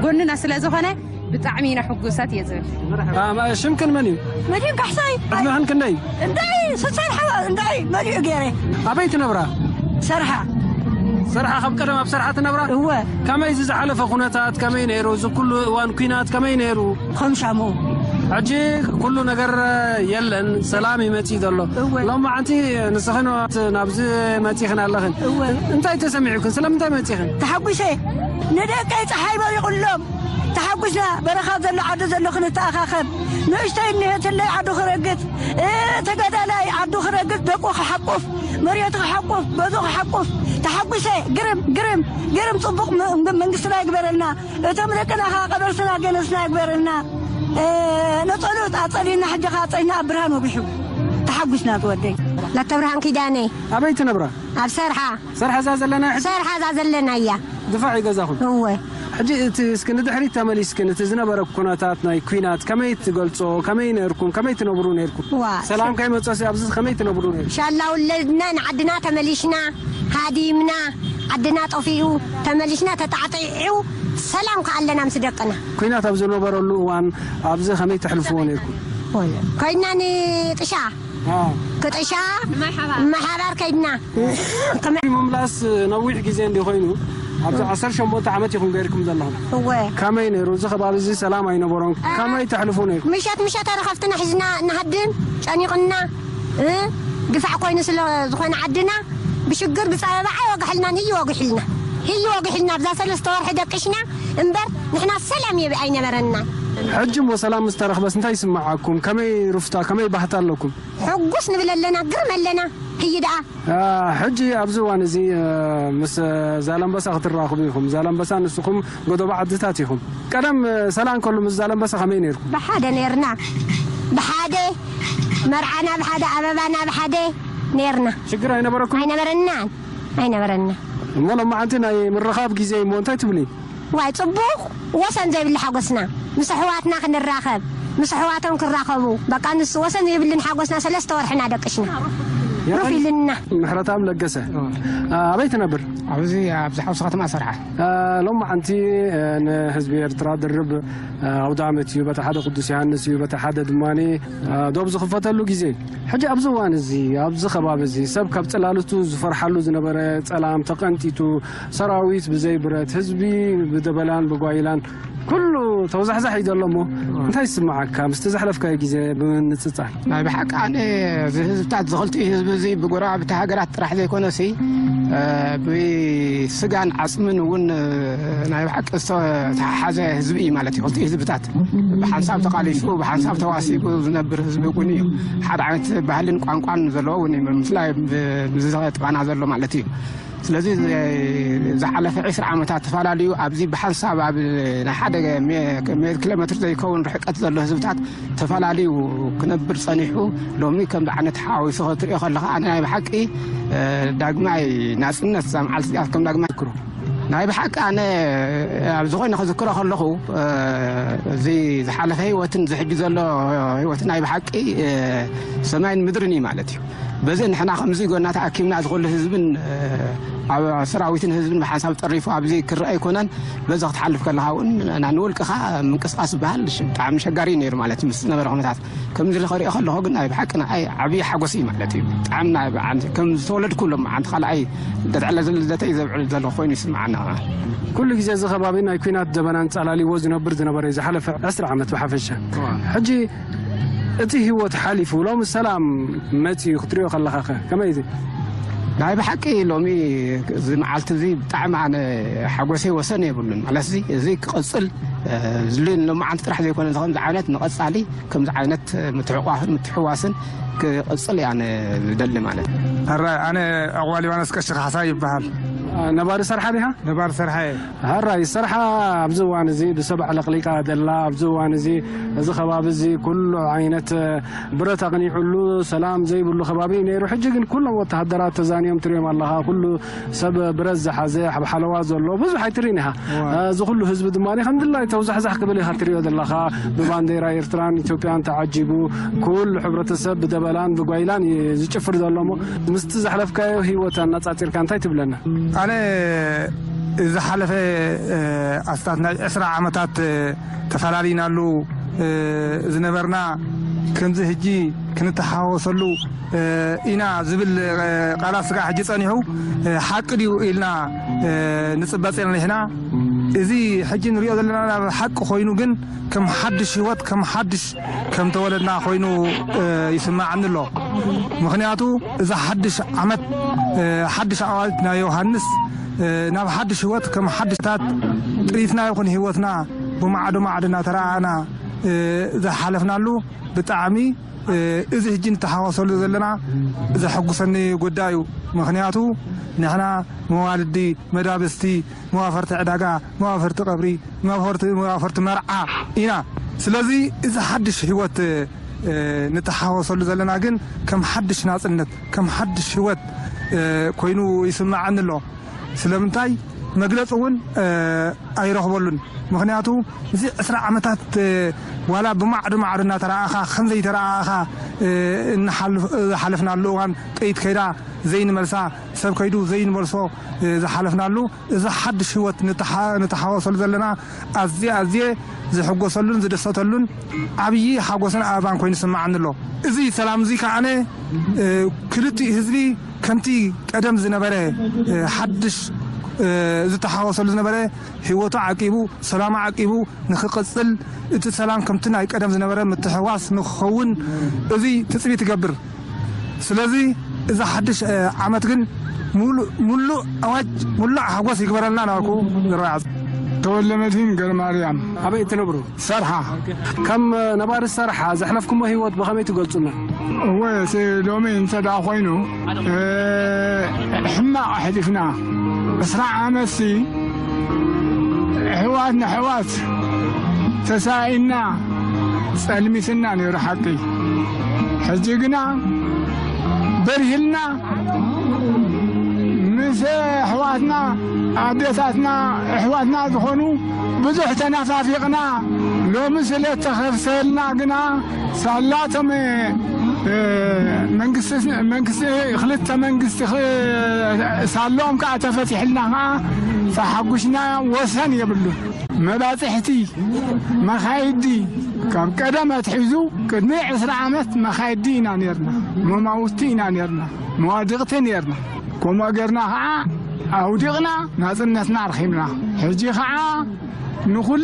ጎንና ስለ ዝኾነ ብጣዕሚ ኢና ሕጉሳት እየ ዝብል። አ፣ ማ-፣ ሽምክን መን እዩ? መድህን ካሕሳይ። ዕድመኽን ክንደይ? እንታይ ስልሳን ሓ-፣ እንታይ መሊኡ ገይረ። ኣበይ ትነብራ? ሰርሓ። ሰርሓ፣ ካብ ቀደም ኣብ ሰርሓ ትነብራ? እወ። ከመይ እዚ ዝሓለፈ ኩነታት ከመይ ነይሩ? እዚ ኩሉ እዋን ኲናት ከመይ ነይሩ? ከም ሻሙ። ሕጂ ኩሉ ነገር የለን፣ ሰላም እዩ መጺኡ ዘሎ። እወ። ሎማዓንቲ ንስኽን ናብዚ መጺኽን ኣለኽን። እወ። እንታይ ተሰሚዑክን? ስለምንታይ መጺኽን? ተሓጒሰ። ንደቀይ ጸሓይ በሪቑሎም። ተሓጒስና፣ በረኻ ዘሎ ዓዲ ዘሎ ክንተኣኻኸብ። ንእሽተይ እኒሀትለይ ዓዱ ክረግጽ፣ እ፣ ተጋዳላይ ዓዱ ክረግጽ፣ ደቁ ክሓቁፍ፣ መሬቱ ክሓቁፍ፣ ገዝኡ ክሓቁፍ። ተሓጒሰ። ግርም፣ ግርም፣ ግርም ጽቡቕ መ-፣ መንግስትና ይግበረልና። እቶም ደቅና ኸዓ ቀበርስና ገነስና ይግበረልና። እ፣ ነጸሉ ኣጸሊና፣ ሕጂ ኸዓ ኣጸሊና ኣብ ብርሃን ወጊሑ። ተሓጒስና ዝወደይ። ለተብርሃን ኪዳነ። ኣበይ ትነብራ? ኣብ ሰርሓ። ሰርሓ እዛ ዘለና ሕጂ? ሰርሓ እዛ ዘለና እያ። ድፋዕ እዩ ገዛኹም? እወ። ሕጂ እቲ እስኪ ንድሕሪት ተመሊስክን እቲ ዝነበረ ኩነታት ናይ ኲናት ከመይ ትገልጾ? ከመይ ነርኩም? ከመይ ትነብሩ ነርኩም? ዋ። ሰላም ከይመጾሲ ኣብዚ ከመይ ትነብሩ ነርኩም? ሻላ ውለድና ንዓድና ተመሊሽና፣ ሃዲምና፣ ዓድና ጠፊኡ፣ ተመሊሽና ተጣዕጢዑ፣ ሰላም ከኣ ኣለና ምስ ደቅና። ኲናት ኣብ ዝነበረሉ እዋን ኣብዚ ከመይ ተሕልፍዎ ነርኩም? ኮይና ንጥሻ። ኣዎ። ክጥሻ ንማይ ሓባር። ማይ ሓባር ከይድና። ከመ- ምምላስ ነዊሕ ግዜ እንዲ ኮይኑ፣ ኣብዚ ዓሰርተ ሸሞንተ ዓመት ኢኹም ገይርኩም ዘለኹም። እወ። ከመይ ነይሩ? እዚ ከባቢ እዚ ሰላም ኣይነበሮን። አ- ከመይ ተሕልፉ ነይሩ? ምሸት ምሸት ኣረ ከፍትና ሒዝና ንሃድን፣ ጨኒቕና፣ እ፣ ድፋዕ ኮይኑ ስለ ዝኾነ ዓድና፣ ብሽግር ብጸበባ ኣይወግሐልናን፣ ህዩ ወጊሕልና። ህዩ ወጊሕልና፣ ኣብዛ ሰለስተ ወርሒ ደቂሽና እምበር፣ ንሕና ሰላም የብ-፣ ኣይነበረና። ሕጂ እሞ ሰላም ምስ ተረኽበስ እንታይ ይስምዓኩም? ከመይ ሩፍታ፣ ከመይ ባህታ ኣለኩም? ሕጉስ ንብል ኣለና፣ ግርም ኣለና። ህይ ደኣ። አ፣ ሕጂ ኣብዚ እዋን እዚ፣ እ፣ ምስ ዛላምበሳ ክትራኸቡ ኢኹም። ዛላምበሳ ንስኹም ጎደቦ ዓድታት ኢኹም። ቀደም፣ እ፣ ሰላም ከሎ ምስ ዛላምበሳ ከመይ ነይርኩም? ብሓደ ነይርና። ብሓደ መርዓና ብሓደ፣ ኣበባና ብሓደ ነይርና። ሽግር ኣይነበረኩም? ኣይነበረናን። ኣይነበረና። እሞ ሎማዓንቲ ናይ ምርኻብ ግዜ እሞ እንታይ ትብሊ? ዋይ፣ ጽቡቕ፣ ወሰን ዘይብሉ ሓጎስና። ምስ ኣሕዋትና ክንራኸብ፣ ምስ ኣሕዋቶም ክራኸቡ፣ በቃ ንሱ ወሰን ዘይብልን ሓጎስና ሰለስተ ወርሕና ደቅሽና። ሩፍ ኢልና። ምሕረተኣብ ለገሰ፣ እ። አ፣ ኣበይ ትነብር? ኣብዚ፣ ኣብዚ ሓውሲ ከተማ ኣሰርሓ። አ፣ ሎማዓንቲ፣ እ፣ ንህዝቢ ኤርትራ ድርብ፣ እ፣ ኣውደ ዓመት እዩ። በቲ ሓደ ቅዱስ ዮሃንስ እዩ፣ በቲ ሓደ ድማኒ፣ እ፣ ዶብ ዝኽፈተሉ ግዜ እዩ። ሕጂ ኣብዚ እዋን እዚ፣ ኣብዚ ከባቢ እዚ፣ ሰብ ካብ ጽላልቱ ዝፈርሓሉ ዝነበረ ጸላም ተቐንጢጡ፣ ሰራዊት ብዘይ ብረት፣ ህዝቢ ብደበላን ብጓይላን፣ ኩሉ ተውዛሕዛሕ እዩ ዘሎ እሞ፣ እንታይ ይስምዓካ ምስቲ ዘሕለፍካዮ ግዜ ብምንጽጻር? ናይ ብሓቂ ኣነ እዚ ህዝብታት፣ እዚ ክልቲኡ ህዝቢ እዚ ብጎረባብቲ ሃገራት ጥራሕ ዘይኮነሲ፣ እ፣ ብስጋን ዓጽምን እውን፣ እ፣ ናይ ብሓቂ ዝተተሓሓዘ ህዝቢ እዩ ማለት እዩ። ክልቲኡ ህዝብታት ብሓንሳብ ተቓሊሱ፣ ብሓንሳብ ተዋሲቡ ዝነብር ህዝቢ እውን እዩ። ሓደ ዓይነት ባህልን ቋንቋን ዘለዎ እውን እዩ፣ ምፍላይ ብ-፣ ብዚ ጥቓና ዘሎ ማለት እዩ። ስለዚ ዝ-፣ ዝሓለፈ ዕስራ ዓመታት ተፈላለዩ ኣብዚ ብሓንሳብ ኣብ ናይ ሓደ ሜ-፣ ሜ-፣ ኪሎ ሜትር ዘይከውን ርሕቀት ዘሎ ህዝብታት ተፈላለዩ ክነብር ጸኒሑ፣ ሎሚ ከምዚ ዓይነት ሓዋዊሱ ክትሪኦ ከለኻ፣ ኣነ ናይ ብሓቂ፣ እ፣ ዳግማይ ናጽነት እዛ መዓልቲ እዚኣ ከም ዳግማይ ዝክሮ። ናይ ብሓቂ ኣነ ኣብ ዝኾነ ክዝክሮ ከለኹ፣ እ፣ እዚ ዝሓለፈ ህይወትን እዚ ሕጂ ዘሎ ህይወትን ናይ ብሓቂ፣ እ፣ ሰማይን ምድርን እዩ ማለት እዩ። በዚ ንሕና ከምዚ ጎና ተኣኪብና፣ እዚ ኩሉ ህዝብን፣ እ፣ ኣብ ሰራዊትን ህዝብን ብሓንሳብ ጠሪፉ ኣብዚ ክረአ ኣይኮነን። በዚ ክትሓልፍ ከለኻ እውን ና-፣ ንውልቅኻ ምንቅስቃስ ዝበሃል ሽ-፣ ብጣዕሚ ሸጋሪ እዩ ነይሩ ማለት እዩ፣ ምስ ዝነበረ ኩነታት። ከምዚ ኢለ ከሪኦ ከለኹ ግን ናይ ብሓቂ ንዓይ ዓብዪ ሓጎስ እዩ ማለት እዩ። ብጣዕሚ ናይ ብዓል-፣ ከም ዝተወለድኩ ሎም መዓንቲ ካልኣይ ልደት፣ ዕለት ልደተይ ዘብዕል ዘለኹ ኮይኑ ይስምዓና። ኩሉ ግዜ እዚ ከባቢ ናይ ኲናት ደበናን ጸላሊዎ ዝነብር ዝነበረ እዩ፣ ዝሓለፈ ዕስራ ዓመት ብሓፈሻ። እዋ። ሕጂ እቲ ህይወት ሓሊፉ፣ ሎሚ ሰላም መጺኡ ክትሪኦ ከለኻኸ፣ ከመይ እዩ? ናይ ብሓቂ ሎሚ እዚ መዓልቲ እዚ ብጣዕሚ ኣነ ሓጎሰይ ወሰን የብሉን። ማለትሲ እዚ ክቕጽል፣ እ፣ ዝድልን ሎማዓንቲ ጥራሕ ዘይኮነ፣ ከምዚ ዓይነት ንቐጻሊ ከምዚ ዓይነት ምትሕቋፍን ምትሕዋስን ክቕጽል እየ ኣነ ዝደሊ ማለት እዩ። ሕራይ፣ ኣነ ኣቕዋ ሊባኖስ ቀሺ ካሕሳ ይበሃል። ነባሪ ሰርሓ ዲኻ? ነባሪ ሰርሓ እየ። ሕራይ፣ ሰርሓ ኣብዚ እዋን እዚ ብሰብ ኣዕለቕሊቃ ደላ፣ ኣብዚ እዋን እዚ፣ እዚ ከባቢ እዚ ኩሉ ዓይነት ብረት ኣቕኒዑሉ ሰላም ዘይብሉ ከባቢ እዩ ነይሩ። ሕጂ ግን ኩሎም ወተሃደራት ተዛንዮም ትሪኦም ኣለኻ። ኩሉ ሰብ ብረት ዝሓዘ፣ ኣብ ሓለዋ ዘሎ ብዙሕ ኣይትሪእን ኢኻ። እዋ። እዚ ኩሉ ህዝቢ ድማ ከም ድላይ ተውዛሕዛሕ ክብል ኢኻ ትሪኦ ዘለኻ። ብባንዴራ ኤርትራን ኢትዮጵያን ተዓጂቡ ኩሉ ሕብረተሰብ ብደበላን ብጓይላን እዩ ዝጭፍር ዘሎ። እሞ ምስቲ ዘሕለፍካዮ ህይወት ኣነጻጺርካ እንታይ ትብለና? ኣነ ዝሓለፈ፣ እ፣ ኣስታት ናይ ዕስራ ዓመታት፣ እ፣ ተፈላሊናሉ፣ እ፣ ዝነበርና፣ ከምዚ ሕጂ ክንተሓዋወሰሉ፣ እ፣ ኢና ዝብል፣ እ፣ ቃላት ስጋዕ ሕጂ ጸኒሑ፣ እ፣ ሓቂ ድዩ ኢልና፣ እ፣ ንጽበጽ ዘለና ንሕና። እዚ ሕጂ ንሪኦ ዘለና ናብ ሓቂ ኮይኑ ግን ከም ሓድሽ ህይወት፣ ከም ሓድሽ ከም ተወለድና ኮይኑ፣ እ፣ ይስማዓኒ ኣሎ። ምኽንያቱ እዛ ሓድሽ ዓመት፣ እ፣ ሓድሽ ኣዋጅ ናይ ዮሃንስ፣ እ፣ ናብ ሓድሽ ህይወት ከም ሓድሽታት ጥሪትና ይኹን ህይወትና ብማዕዶ ማዕዶ እናተረኣኣና፣ እ፣ ዝሓለፍናሉ ብጣዕሚ፣ እ፣ እዚ ሕጂ ንተሓዋሰሉ ዘለና ዘሐጉሰኒ ጉዳይ እዩ። ምኽንያቱ ንሕና መዋልዲ፣ መዳብስቲ፣ መዋፈርቲ ዕዳጋ፣ መዋፈርቲ ቀብሪ፣ መዋፈርቲ፣ መዋፈርቲ መርዓ ኢና። ስለዚ እዚ ሓድሽ ህይወት፣ እ፣ ንተሓወሰሉ ዘለና ግን ከም ሓድሽ ናጽነት፣ ከም ሓድሽ ህይወት፣ እ፣ ኮይኑ ይስምዓኒ ኣሎ። ስለምንታይ መግለጺ እውን፣ እ፣ ኣይረኽበሉን። ምኽንያቱ እዚ ዕስራ ዓመታት፣ እ፣ ዋላ ብማዕዶ ማዕዶ እናተረኣኻ፣ ከም ዘይተረኣኻ፣ እ፣ እንሓልፍ-፣ ዝሓለፍናሉ እዋን፣ ጥይት ከይዳ ዘይንመልሳ፣ ሰብ ከይዱ ዘይንመልሶ፣ እ፣ ዝሓለፍናሉ፣ እዚ ሓድሽ ህይወት ንተሓ-፣ ንተሓወሰሉ ዘለና ኣዝየ፣ ኣዝየ ዝሕጎሰሉን ዝድሰተሉን ዓብዪ ሓጎስን ኣበባን ኮይኑ ይስምዓኒ ኣሎ። እዚ ሰላም እዚ ከኣነ፣ እ፣ ክልቲኡ ህዝቢ ከምቲ ቀደም ዝነበረ፣ እ፣ ሓድሽ ዝተሓወሰሉ ዝነበረ ህይወቱ ዓቂቡ፣ ሰላሙ ዓቂቡ ንክቕጽል፣ እቲ ሰላም ከምቲ ናይ ቀደም ዝነበረ ምትሕዋስ ንክኸውን፣ እዚ ትጽቢት ይገብር። ስለዚ፣ እዚ ሓድሽ ዓመት ግን ሙሉእ ኣዋጅ፣ ሙሉእ ሓጎስ ይግበረልና ናበልኩ። ዝረኣያ ተወልደ መድህን ገርማርያም። ኣበይ እትነብሩ? ሰርሓ። ከም ነባሪ ሰርሓ ዘሕለፍኩሞ ህይወት ብኸመይ ትገልጹና? እወ፣ እቲ ሎሚ እንተ ደኣ ኮይኑ፣ ሕማቕ ኣሕሊፍና። ዕስራ ዓመትሲ ኣሕዋት ንኣሕዋት ተሳኢና ጸልሚትና ነይሩ ሓቂ። ሕጂ ግና በሪህልና፣ ምስ ኣሕዋትና ኣዴታትና ኣሕዋትና ዝኾኑ ብዙሕ ተናፋፊቕና፣ ሎሚ ስለ ተኸፍተልና ግና ሳላቶም መንግስቲ ክልተ መንግስቲ ሳሎም ከዓ ተፈቲሕልና ከዓ ተሓጉሽና ወሰን የብሉን። መባፅሕቲ መኻይዲ ካብ ቀደም ኣትሒዙ ቅድሚ ዕስራ ዓመት መኻይዲ ኢና ነርና፣ መማውቲ ኢና ነርና፣ መዋድቕቲ ነርና። ከምኡ ገርና ከዓ ኣውዲቕና ናፅነትና ኣርኪብና። ሕጂ ከዓ ንኹሉ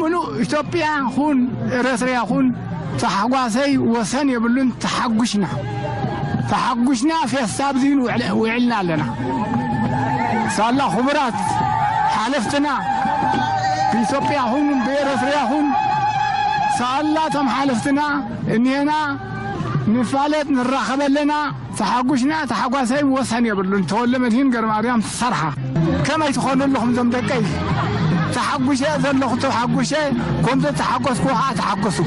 ምሉእ ኢትዮጵያ ኹን ኤረትርያ ኹን ተሓጓሰይ ወሰን የብሉን። ተሓጉሽና ተሓጉሽና ፌስታ ኣብዚ ውዕልና ኣለና። ሳላ ክቡራት ሓለፍትና ብኢትዮጵያ ኹን ብኤረትርያ ኹን ሳላ ቶም ሓለፍትና እኒሄና ንፋለጥ ንራኸበ ኣለና። ተሓጉሽና ተሓጓሳይ ወሰን የብሉን። ተወልደ መድህን ገርማርያም ሰርሓ። ከመይ ትኾኑ ኣለኹም ዞም ደቀይ? ተሓጉሸ ዘለኹ ተሓጉሸ፣ ኮምዘ ተሓጎስኩ ኸዓ ተሓጎሱ።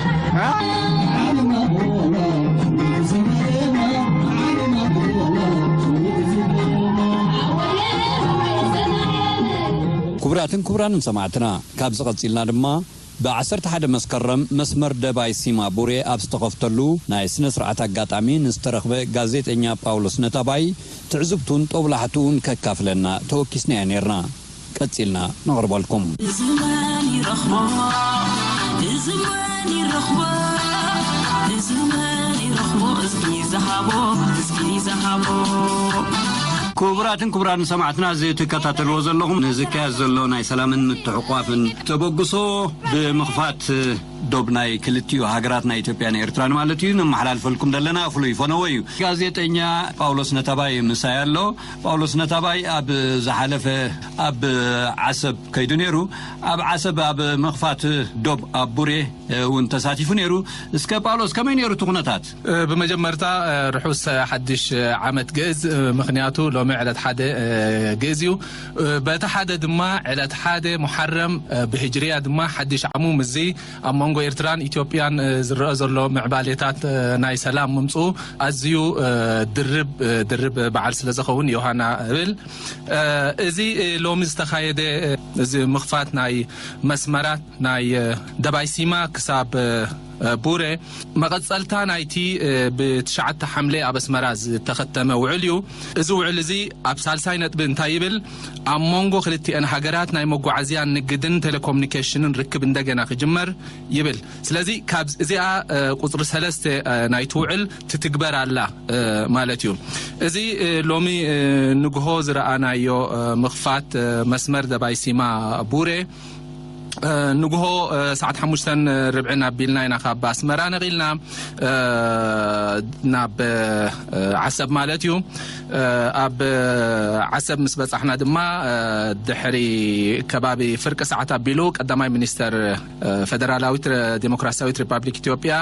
ክቡራትን ክቡራንን ሰማዕትና፣ ካብዚ ቀጺልና ድማ ብ ዓሰርተ ሓደ መስከረም መስመር ደባይ ሲማ ቡሬ ኣብ ዝተኸፍተሉ ናይ ስነ ስርዓት ኣጋጣሚ ንዝተረኽበ ጋዜጠኛ ጳውሎስ ነታባይ ትዕዝብቱን ጦብላሕትኡን ከካፍለና ተወኪስናዮ ነይርና። ቀጺልና ነቕርበልኩም። እዚ መን ይረኽቦ? እዚ መን ይረኽቦ? እዚ መን ይረኽቦ? እስኪ ዝሃቦ፣ እስኪ ዝሃቦ። ክቡራትን ክቡራን ሰማዕትና፣ እዚ ትከታተልዎ ዘለኹም ንዝካየድ ዘሎ ናይ ሰላምን ምትሕቋፍን ተበግሶ ብምኽፋት ዶብ ናይ ክልቲኡ ሃገራት ናይ ኢትዮጵያን ኤርትራን ማለት እዩ፣ ነመሓላልፈልኩም ዘለና ፍሉይ ፈነወ እዩ። ጋዜጠኛ ጳውሎስ ነታባይ ምሳይ ኣሎ። ጳውሎስ ነታባይ ኣብ ዝሓለፈ ኣብ ዓሰብ ከይዱ ነይሩ። ኣብ ዓሰብ ኣብ ምኽፋት ዶብ ኣብ ቡሬ እውን ተሳቲፉ ነይሩ። እስከ ጳውሎስ፣ ከመይ ነይሩ እቲ ኩነታት? እ፣ ብመጀመርታ፣ እ፣ ርሑስ ሓድሽ ዓመት ግእዝ፣ እ፣ ምኽንያቱ ሎሚ ዕለት ሓደ፣ እ፣ ግእዝ እዩ። እ፣ በቲ ሓደ ድማ ዕለት ሓደ ሙሓረም፣ እ፣ ብሂጅርያ ድማ ሓድሽ ዓሙ፣ ምስዚ ኣብ መንጎ ኤርትራን ኢትዮጵያን፣ እ፣ ዝረአ ዘሎ ምዕባሌታት፣ እ፣ ናይ ሰላም ምምጽኡ ኣዝዩ፣ እ፣ ድርብ፣ እ፣ ድርብ በዓል ስለ ዝኸውን ዮሃና እብል። እ፣ እዚ፣ እ፣ ሎሚ ዝተኻየደ፣ እ፣ እዚ ምኽፋት ናይ መስመራት ናይ፣ እ፣ ደባይ ሲማ ክሳብ፣ እ፣ እ፣ ቡሬ መቐጸልታ ናይቲ፣ እ፣ ብትሽዓተ ሓምለ ኣብ ኣስመራ ዝተኸተመ ውዕል እዩ። እዚ ውዕል እዚ ኣብ ሳልሳይ ነጥቢ እንታይ ይብል? ኣብ መንጎ ክልቲአን ሃገራት ናይ መጓዓዝያን ንግድን ቴሌኮሙኒኬሽንን ርክብ እንደገና ክጅመር ይብል። ስለዚ ካብ እዚኣ፣ እ፣ ቁጽሪ ሰለስተ፣ እ፣ ናይቲ ውዕል ትትግበር ኣላ፣ እ፣ ማለት እዩ። እዚ፣ እ፣ ሎሚ፣ እ፣ ንግሆ ዝረኣናዮ፣ እ፣ ምኽፋት፣ እ፣ መስመር ደባይ ሲማ ቡሬ፣ እ፣ ንግሆ፣ እ፣ ሰዓት ሓሙሽተን ርብዕን ኣቢልና ኢና ካብ ኣስመራ ነቒልና፣ እ፣ ናብ፣ እ፣ ዓሰብ ማለት እዩ። እ፣ ኣብ ዓሰብ ምስ በጻሕና ድማ፣ እ፣ ድሕሪ ከባቢ ፍርቂ ሰዓት ኣቢሉ ቀዳማይ ሚኒስተር፣ እ፣ ፈደራላዊት ረ-፣ ዴሞክራሲያዊት ሪፓብሊክ ኢትዮጵያ፣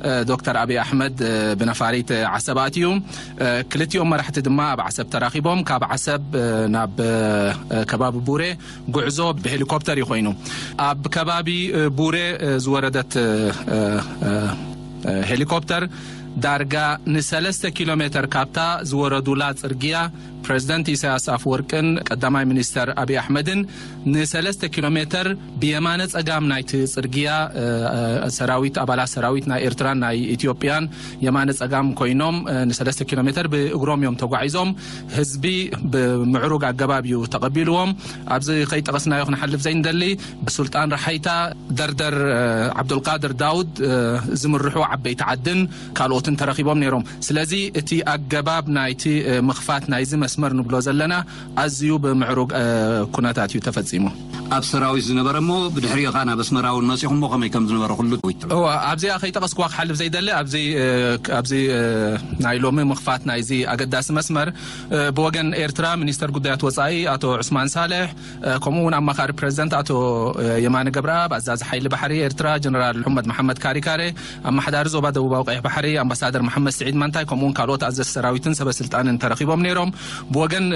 እ፣ ዶክተር ኣብይ ኣሕመድ፣ እ፣ ብነፋሪት ዓሰብ ኣትዩ። እ፣ ክልቲኦም መራሕቲ ድማ ኣብ ዓሰብ ተራኺቦም። ካብ ዓሰብ፣ እ፣ ናብ፣ እ፣ ከባቢ ቡሬ ጉዕዞ ብሄሊኮፕተር እዩ ኮይኑ። ኣብ ከባቢ፣ እ፣ ቡሬ፣ እ፣ ዝወረደት፣ እ፣ እ፣ እ፣ እ፣ ሄሊኮፕተር ዳርጋ ንሰለስተ ኪሎ ሜተር ካብታ ዝወረዱላ ጽርግያ ፕሬዝደንት ኢሳያስ ኣፍወርቅን ቀዳማይ ሚኒስተር ኣብይ ኣሕመድን ንሰለስተ ኪሎ ሜተር ብየማነ ጸጋም ናይቲ ጽርግያ፣ እ፣ እ፣ ሰራዊት፣ ኣባላት ሰራዊት ናይ ኤርትራን ናይ ኢትዮጵያን የማነ ጸጋም ኮይኖም፣ እ፣ ንሰለስተ ኪሎ ሜተር ብእግሮም እዮም ተጓዒዞም። ህዝቢ ብምዕሩግ ኣገባብ እዩ ተቐቢልዎም። ኣብዚ ከይጠቐስናዮ ክንሓልፍ ዘይንደሊ፣ ብሱልጣን ረሓይታ ደርደር፣ እ፣ ዓብዱልቃድር ዳውድ፣ እ፣ ዝምርሑ ዓበይቲ ዓድን ካልኦት ተረኺቦም ነይሮም። ስለዚ እቲ ኣገባብ ናይቲ ምኽፋት ናይዚ መስመር ንብሎ ዘለና ኣዝዩ ብምዕሩግ ኩነታት እዩ ተፈጺሙ። ኣብ ሰራዊት ዝነበረ እሞ ብድሕሪኡ ኸዓ ናብ ኣስመራ እውን መጺኹሞ ከመይ ከም ዝነበረ ኩሉ እወ፣ ኣብዚኣ ከይጠቐስኩዋ ክሓልፍ ዘይደሊ ኣብዚ ኣብዚ ናይ ሎሚ ምኽፋት ናይዚ ኣገዳሲ መስመር ብወገን ኤርትራ ሚኒስተር ጉዳያት ወጻኢ ኣቶ ዑስማን ሳልሕ፣ ከምኡ እውን ኣማኻሪ ፕሬዚደንት ኣቶ የማነ ገብረኣብ፣ ኣዛዚ ሓይሊ ባሕሪ ኤርትራ ጀነራል ሑመድ መሓመድ ካሪካሬ፣ ኣመሓዳሪ ዞባ ደቡባዊ ቀይሕ ባሕሪ ኣምባሳደር መሓመድ ስዒድ ማንታይ፣ ከምኡ እውን ካልኦት ኣዘዝቲ ሰራዊትን ሰበ ስልጣንን ተረኺቦም ነይሮም። ብወገን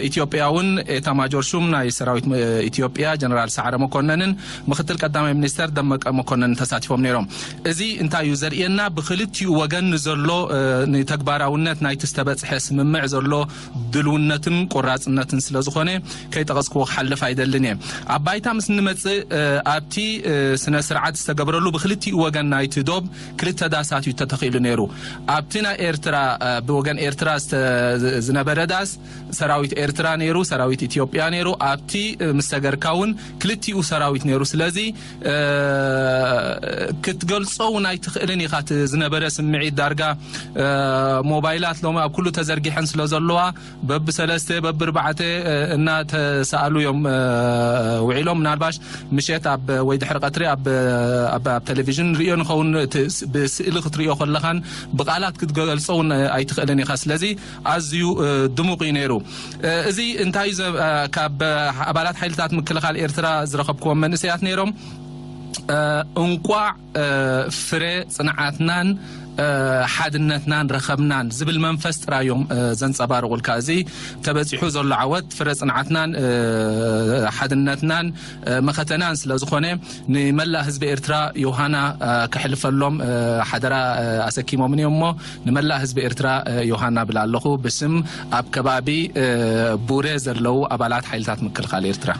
ኢትዮጵያ እውን ኤታማጆር ሹም ናይ ሰራዊት ኢትዮጵያ ጀነራል ሰዓረ መኮነንን ምክትል ቀዳማይ ሚኒስተር ደመቀ መኮነንን ተሳቲፎም ነይሮም። እዚ እንታይ እዩ ዘርእየና? ብክልቲኡ ወገን ንዘሎ ንተግባራውነት ናይቲ ዝተበጽሐ ስምምዕ ዘሎ ድልውነትን ቆራጽነትን ስለ ዝኾነ ከይጠቐስክዎ ክሓልፍ ኣይደልን እየ። ኣብ ባይታ ምስ ንመጽእ ኣብቲ ስነ ስርዓት ዝተገበረሉ ብክልቲኡ ወገን ናይቲ ዶብ ክልተ ዳሳት እዩ ተተኺሉ ነይሩ። ኣብቲ ናይ ኤርትራ ብወገን ኤርትራ ዝተ- ዝነበረ ዳስ ሰራዊት ኤርትራ ነይሩ፣ ሰራዊት ኢትዮጵያ ነይሩ። ኣብቲ ምስ ሰገርካ እውን ክልቲኡ ሰራዊት ነይሩ። ስለዚ ክትገልጾ እውን ኣይትኽእልን ኢኻ። እቲ ዝነበረ ስምዒት ዳርጋ ሞባይላት ሎሚ ኣብ ኩሉ ተዘርጊሐን ስለ ዘለዋ በብሰለስተ በብርባዕተ እናተሰኣሉ እዮም ውዒሎም። ምናልባሽ ምሸት ኣብ ወይ ድሕሪ ቀትሪ ኣብ ኣብ ቴሌቪዥን ንርእዮ ንኸውን። ብስእሊ ክትርእዮ ከለኻን ብቓላት ክትገልጾ እውን ኣይትኽእልን ኢኻ። ስለዚ ኣዝዩ ድሙቕ እዩ ነይሩ። እዚ እንታይ ካብ ኣባላት ሓይልታት ምክልኻል ኤርትራ ዝረኸብክዎም መንእሰያት ነይሮም። እንቋዕ ፍረ ጽንዓትናን ሓድነትናን ረኸብናን ዝብል መንፈስ ጥራይ እዮም ዘንጸባርቑልካ። እዚ ተበጺሑ ዘሎ ዓወት ፍረ ጽንዓትናን ሓድነትናን መኸተናን ስለ ዝኾነ ንመላእ ህዝቢ ኤርትራ ዮሃና ከሕልፈሎም ሓደራ ኣሰኪሞምን እዮም እሞ ንመላእ ህዝቢ ኤርትራ ዮሃና ብላ ኣለኹ ብስም ኣብ ከባቢ ቡሬ ዘለዉ ኣባላት ሓይልታት ምክልኻል ኤርትራ።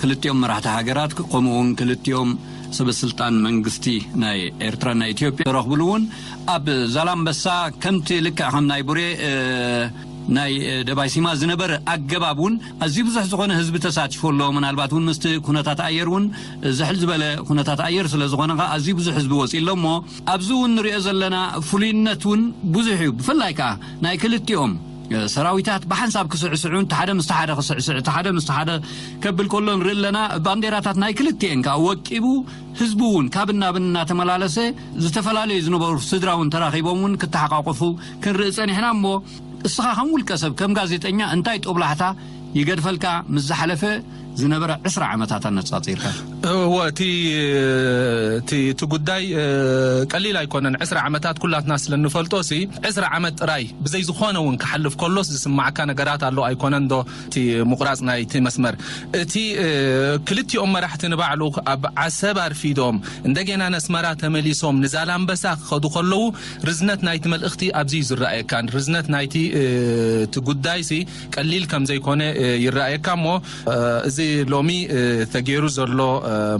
ክልቲኦም መራሕቲ ሃገራት ከምኡ እውን ክልቲኦም ሰበ ስልጣን መንግስቲ ናይ ኤርትራን ናይ ኢትዮጵያ ተረኽብሉ እውን ኣብ ዛላምበሳ ከምቲ ልክዕ ከም ናይ ቡሬ ናይ ደባይ ሲማ ዝነበረ ኣገባብ እውን ኣዝዩ ብዙሕ ዝኾነ ህዝቢ ተሳቲፉ ኣሎ። ምናልባት እውን ምስቲ ኩነታት ኣየር እውን ዝሕል ዝበለ ኩነታት ኣየር ስለ ዝኾነ ከዓ ኣዝዩ ብዙሕ ህዝቢ ወፂኡ ኣሎ እሞ ኣብዚ እውን ንሪኦ ዘለና ፍሉይነት እውን ብዙሕ እዩ። ብፍላይ ከዓ ናይ ክልቲኦም ሰራዊታት ብሓንሳብ ክስዕስዑ፣ እቲ ሓደ ምስቲ ሓደ ክስዕስዕ፣ እቲ ሓደ ምስቲ ሓደ ከብል ከሎ ንርኢ ኣለና። ባንዴራታት ናይ ክልቲኤን ከዓ ወቂቡ፣ ህዝቢ እውን ካብን ናብን እናተመላለሰ፣ ዝተፈላለዩ ዝነበሩ ስድራ እውን ተራኺቦም እውን ክተሓቋቆፉ ክንርኢ ጸኒሕና እሞ፣ እስኻ ከም ውልቀ ሰብ፣ ከም ጋዜጠኛ እንታይ ጦብላሕታ ይገድፈልካ ምስ ዝሓለፈ ዝነበረ ዕስራ ዓመታት ኣነጻጺርካ? እወ፣ እቲ እቲ እቲ ጉዳይ ቀሊል ኣይኮነን። ዕስራ ዓመታት ኩላትና ስለ እንፈልጦ ሲ ዕስራ ዓመት ጥራይ ብዘይ ዝኾነ እውን ክሓልፍ ከሎስ ዝስማዓካ ነገራት ኣሎ ኣይኮነን ዶ? እቲ ምቑራጽ ናይ እቲ መስመር እቲ ክልቲኦም መራሕቲ ንባዕሉ ኣብ ዓሰብ ኣርፊዶም እንደገና ነስመራ ተመሊሶም ንዛላምበሳ ክኸዱ ከለዉ ርዝነት ናይቲ መልእኽቲ ኣብዚ እዩ ዝረኣየካን ርዝነት ናይቲ እቲ ጉዳይ ሲ ቀሊል ከም ዘይኮነ ይረኣየካ እሞ እዚ ሎሚ ተገይሩ ዘሎ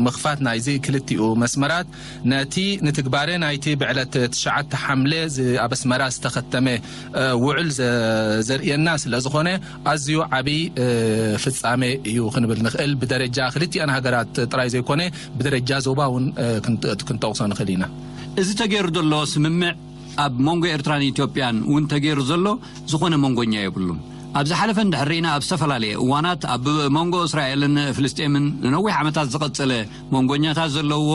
ምኽፋት ናይዚ ክልቲኡ መስመራት ነቲ ንትግባረ ናይቲ ብዕለት ትሽዓተ ሓምለ ኣብ ኣስመራ ዝተኸተመ ውዕል ዘርእየና ስለ ዝኾነ ኣዝዩ ዓብዪ ፍጻሜ እዩ ክንብል ንኽእል። ብደረጃ ክልቲኣን ሃገራት ጥራይ ዘይኮነ ብደረጃ ዞባ እውን ክንጠቕሶ ንኽእል ኢና። እዚ ተገይሩ ዘሎ ስምምዕ ኣብ መንጎ ኤርትራን ኢትዮጵያን እውን ተገይሩ ዘሎ ዝኾነ መንጎኛ የብሉን። ኣብ ዝሓለፈ እንድሕር ርኢና ኣብ ዝተፈላለየ እዋናት ኣብ መንጎ እስራኤልን ፍልስጤምን ንነዊሕ ዓመታት ዝቐጸለ መንጎኛታት ዘለውዎ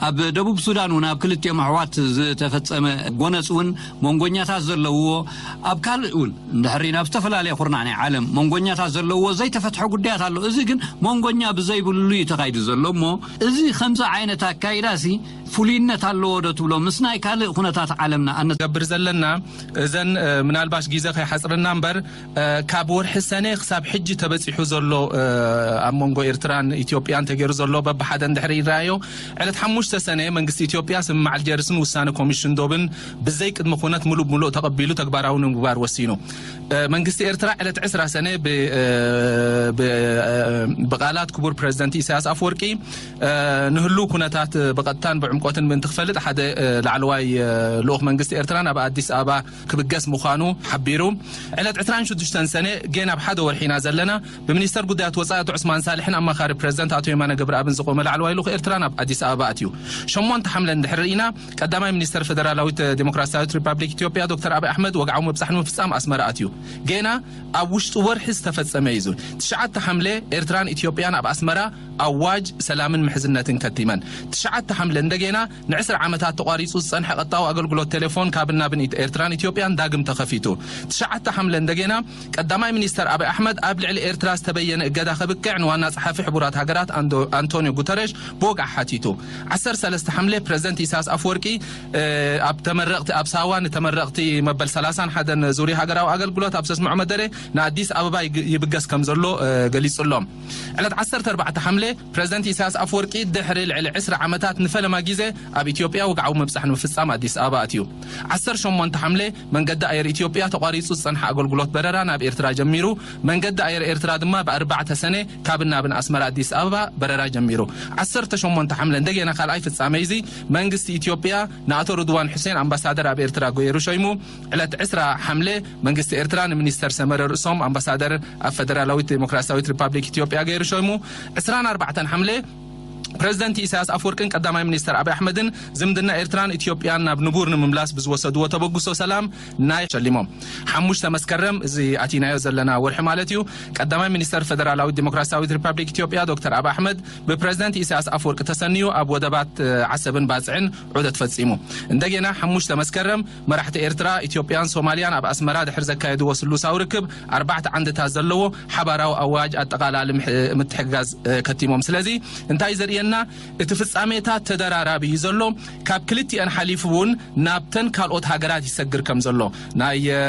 ኣብ ደቡብ ሱዳን እውን ኣብ ክልቲኦም ኣሕዋት ዝተፈጸመ ጎነጽ እውን መንጎኛታት ዘለውዎ ኣብ ካልእ እውን እንድሕር ርኢና ኣብ ዝተፈላለየ ኩርናዕ ናይ ዓለም መንጎኛታት ዘለውዎ ዘይተፈትሐ ጉዳያት ኣሎ። እዚ ግን መንጎኛ ብዘይብሉ እዩ ተኻይዱ ዘሎ እሞ እዚ ከምዚ ዓይነት ኣካይዳሲ ፍሉይነት ኣለዎ ዶ ትብሎ ምስ ናይ ካልእ ኩነታት ዓለምና ኣነ ገብር ዘለና እዘን ምናልባሽ ግዜ ከይሓፅረና እምበር ካብ ወርሒ ሰነ ክሳብ ሕጂ ተበፂሑ ዘሎ ኣብ መንጎ ኤርትራን ኢትዮጵያን ተገይሩ ዘሎ በብሓደ እንድሕር ይረኣዮ ዕለት ሓሙሽተ ሰነ መንግስቲ ኢትዮጵያ ስምምዕ ኣልጀርስን ውሳነ ኮሚሽን ዶብን ብዘይ ቅድሚ ኩነት ሙሉእ ብሙሉእ ተቐቢሉ ተግባራዊ ንምግባር ወሲኑ። መንግስቲ ኤርትራ ዕለት ዕስራ ሰነ ብቃላት ክቡር ፕሬዚደንት ኢሳያስ ኣፈወርቂ ንህሉ ኩነታት ብቐጥታን ቆትን ምእንቲ ክፈልጥ ሓደ ላዕለዋይ ልኡኽ መንግስቲ ኤርትራ ናብ ኣዲስ ኣበባ ክብገስ ምዃኑ ሓቢሩ። ዕለት ዕስራን ሽዱሽተን ሰነ፣ ጌና ኣብ ሓደ ወርሒ ኢና ዘለና፣ ብሚኒስተር ጉዳያት ወጻኢ ኣቶ ዑስማን ሳልሕን ኣማኻሪ ፕረዚደንት ኣቶ የማነ ገብረኣብን ዝቖመ ላዕለዋይ ልኡኽ ኤርትራ ናብ ኣዲስ ኣበባ ኣትዩ። ሸሞንተ ሓምለ እንድሕር ርኢና፣ ቀዳማይ ሚኒስተር ፈደራላዊት ዴሞክራሲያዊት ሪፓብሊክ ኢትዮጵያ ዶክተር ኣቢ ኣሕመድ ወግዓዊ ምብጻሕ ንምፍጻም ኣስመራ ኣትዩ። ጌና ኣብ ውሽጢ ወርሒ ዝተፈጸመ እዩ። ትሽዓተ ሓምለ፣ ኤርትራን ኢትዮጵያን ኣብ ኣስመራ ኣዋጅ ሰላምን ምሕዝነትን ከቲመን። ትሽዓተ ሓምለ እንደገና ንዕስራ ዓመታት ተቋሪጹ ዝጸንሐ ቀጥታዊ ኣገልግሎት ቴሌፎን ካብን ናብን ኢት-፣ ኤርትራን ኢትዮጵያን ዳግም ተኸፊቱ። ትሽዓተ ሓምለ እንደገና ቀዳማይ ሚኒስተር ኣቢ ኣሕመድ ኣብ ልዕሊ ኤርትራ ዝተበየነ እገዳ ከብቅዕ ንዋና ጸሓፊ ሕቡራት ሃገራት ኣንዶ-፣ ኣንቶኒዮ ጉተሬሽ ብወግዒ ሓቲቱ። ዓሰርተ ሰለስተ ሓምለ ፕረዚደንት ኢሳያስ ኣፈወርቂ፣ እ፣ ኣብ ተመረቕቲ፣ ኣብ ሳዋ ንተመረቕቲ መበል ሰላሳን ሓደን ዙርያ ሃገራዊ ኣገልግሎት ኣብ ዘስምዖ መደረ ንኣዲስ ኣበባ ይግ-፣ ይብገስ ከም ዘሎ፣ እ፣ ገሊጹ ኣሎ። ዕለት ዓሰርተ ኣርባዕተ ሓምለ ፕረዚደንት ኢሳያስ ኣፈወርቂ ድሕሪ ልዕሊ ዕስራ ዓመታት ንፈለማ ግዜ ኣብ ኢትዮጵያ ወግዓዊ ምብጻሕ ንምፍጻም ኣዲስ ኣበባ ኣትዩ። ዓሰርተ ሸሞንተ ሓምለ መንገዲ ኣየር ኢትዮጵያ ተቋሪጹ ዝጸንሐ ኣገልግሎት በረራ ናብ ኤርትራ ጀሚሩ። መንገዲ ኣየር ኤርትራ ድማ ብኣርባዕተ ሰነ ካብን ናብን ኣስመራ ኣዲስ ኣበባ በረራ ጀሚሩ። ዓሰርተ ሸሞንተ ሓምለ እንደገና ካልኣይ ፍጻመ እዚ መንግስቲ ኢትዮጵያ ንኣቶ ርድዋን ሑሴን ኣምባሳደር ኣብ ኤርትራ ገይሩ ሸይሙ። ዕለት ዕስራ ሓምለ መንግስቲ ኤርትራ ንሚኒስተር ሰመረ ርእሶም ኣምባሳደር ኣብ ፈደራላዊት ዴሞክራሲያዊት ሪፓብሊክ ኢትዮጵያ ገይሩ ሸይሙ። ዕስራን ኣርባዕተን ሓምለ ፕረዚደንት ኢሳያስ ኣፈወርቅን ቀዳማይ ሚኒስተር ኣቢ ኣሕመድን ዝምድና ኤርትራን ኢትዮጵያን ናብ ንቡር ንምምላስ ብዝወሰድዎ ተበግሶ ሰላም ናይ ሸሊሞም። ሓሙሽተ መስከረም፣ እዚ ኣቲናዮ ዘለና ወርሒ ማለት እዩ፣ ቀዳማይ ሚኒስተር ፈደራላዊት ዴሞክራሲያዊት ሪፓብሊክ ኢትዮጵያ ዶክተር ኣቢ ኣሕመድ ብፕረዚደንት ኢሳያስ ኣፈወርቂ ተሰንዩ ኣብ ወደባት፣ እ፣ ዓሰብን ባጽዕን ዑደት ፈጺሙ። እንደገና ሓሙሽተ መስከረም መራሕቲ ኤርትራ፣ ኢትዮጵያን ሶማልያን ኣብ ኣስመራ ድሕሪ ዘካየድዎ ስሉሳዊ ርክብ ኣርባዕተ ዓንድታት ዘለዎ ሓባራዊ ኣዋጅ ኣጠቓላሊ ምሕ-፣ ምትሕግጋዝ፣ እ፣ ከቲሞም። ስለዚ እንታይ ዘርእየና? እቲ ፍጻሜታት ተደራራቢ እዩ ዘሎ። ካብ ክልቲአን ሓሊፉ እውን ናብተን ካልኦት ሃገራት ይሰግር ከም ዘሎ ናይ፣ እ፣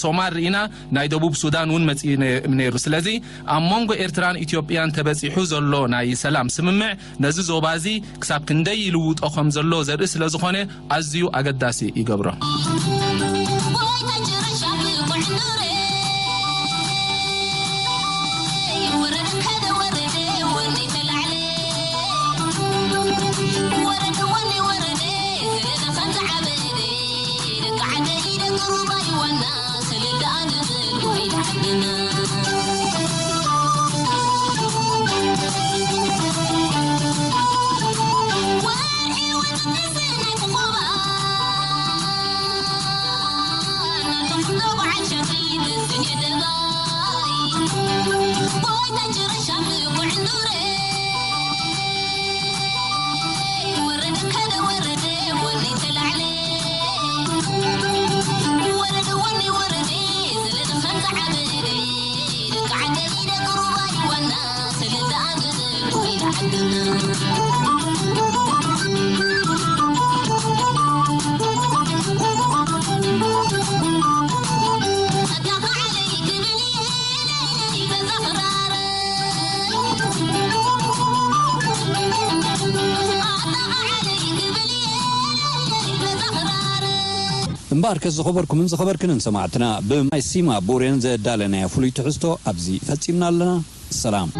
ሶማል ርኢና፣ ናይ ደቡብ ሱዳን እውን መጺኡ ነ-፣ ነይሩ። ስለዚ ኣብ መንጎ ኤርትራን ኢትዮጵያን ተበጺሑ ዘሎ ናይ ሰላም ስምምዕ ነዚ ዞባ እዚ ክሳብ ክንደይ ይልውጦ ከም ዘሎ ዘርኢ ስለ ዝኾነ ኣዝዩ ኣገዳሲ ይገብሮ። እምበኣርከስ ዝኸበርኩምን ዝኸበርክንን ሰማዕትና፣ ብማይ ሲማ ቡሬን ዘዳለናዮ ፍሉይ ትሕዝቶ ኣብዚ ፈጺምና ኣለና። ሰላም።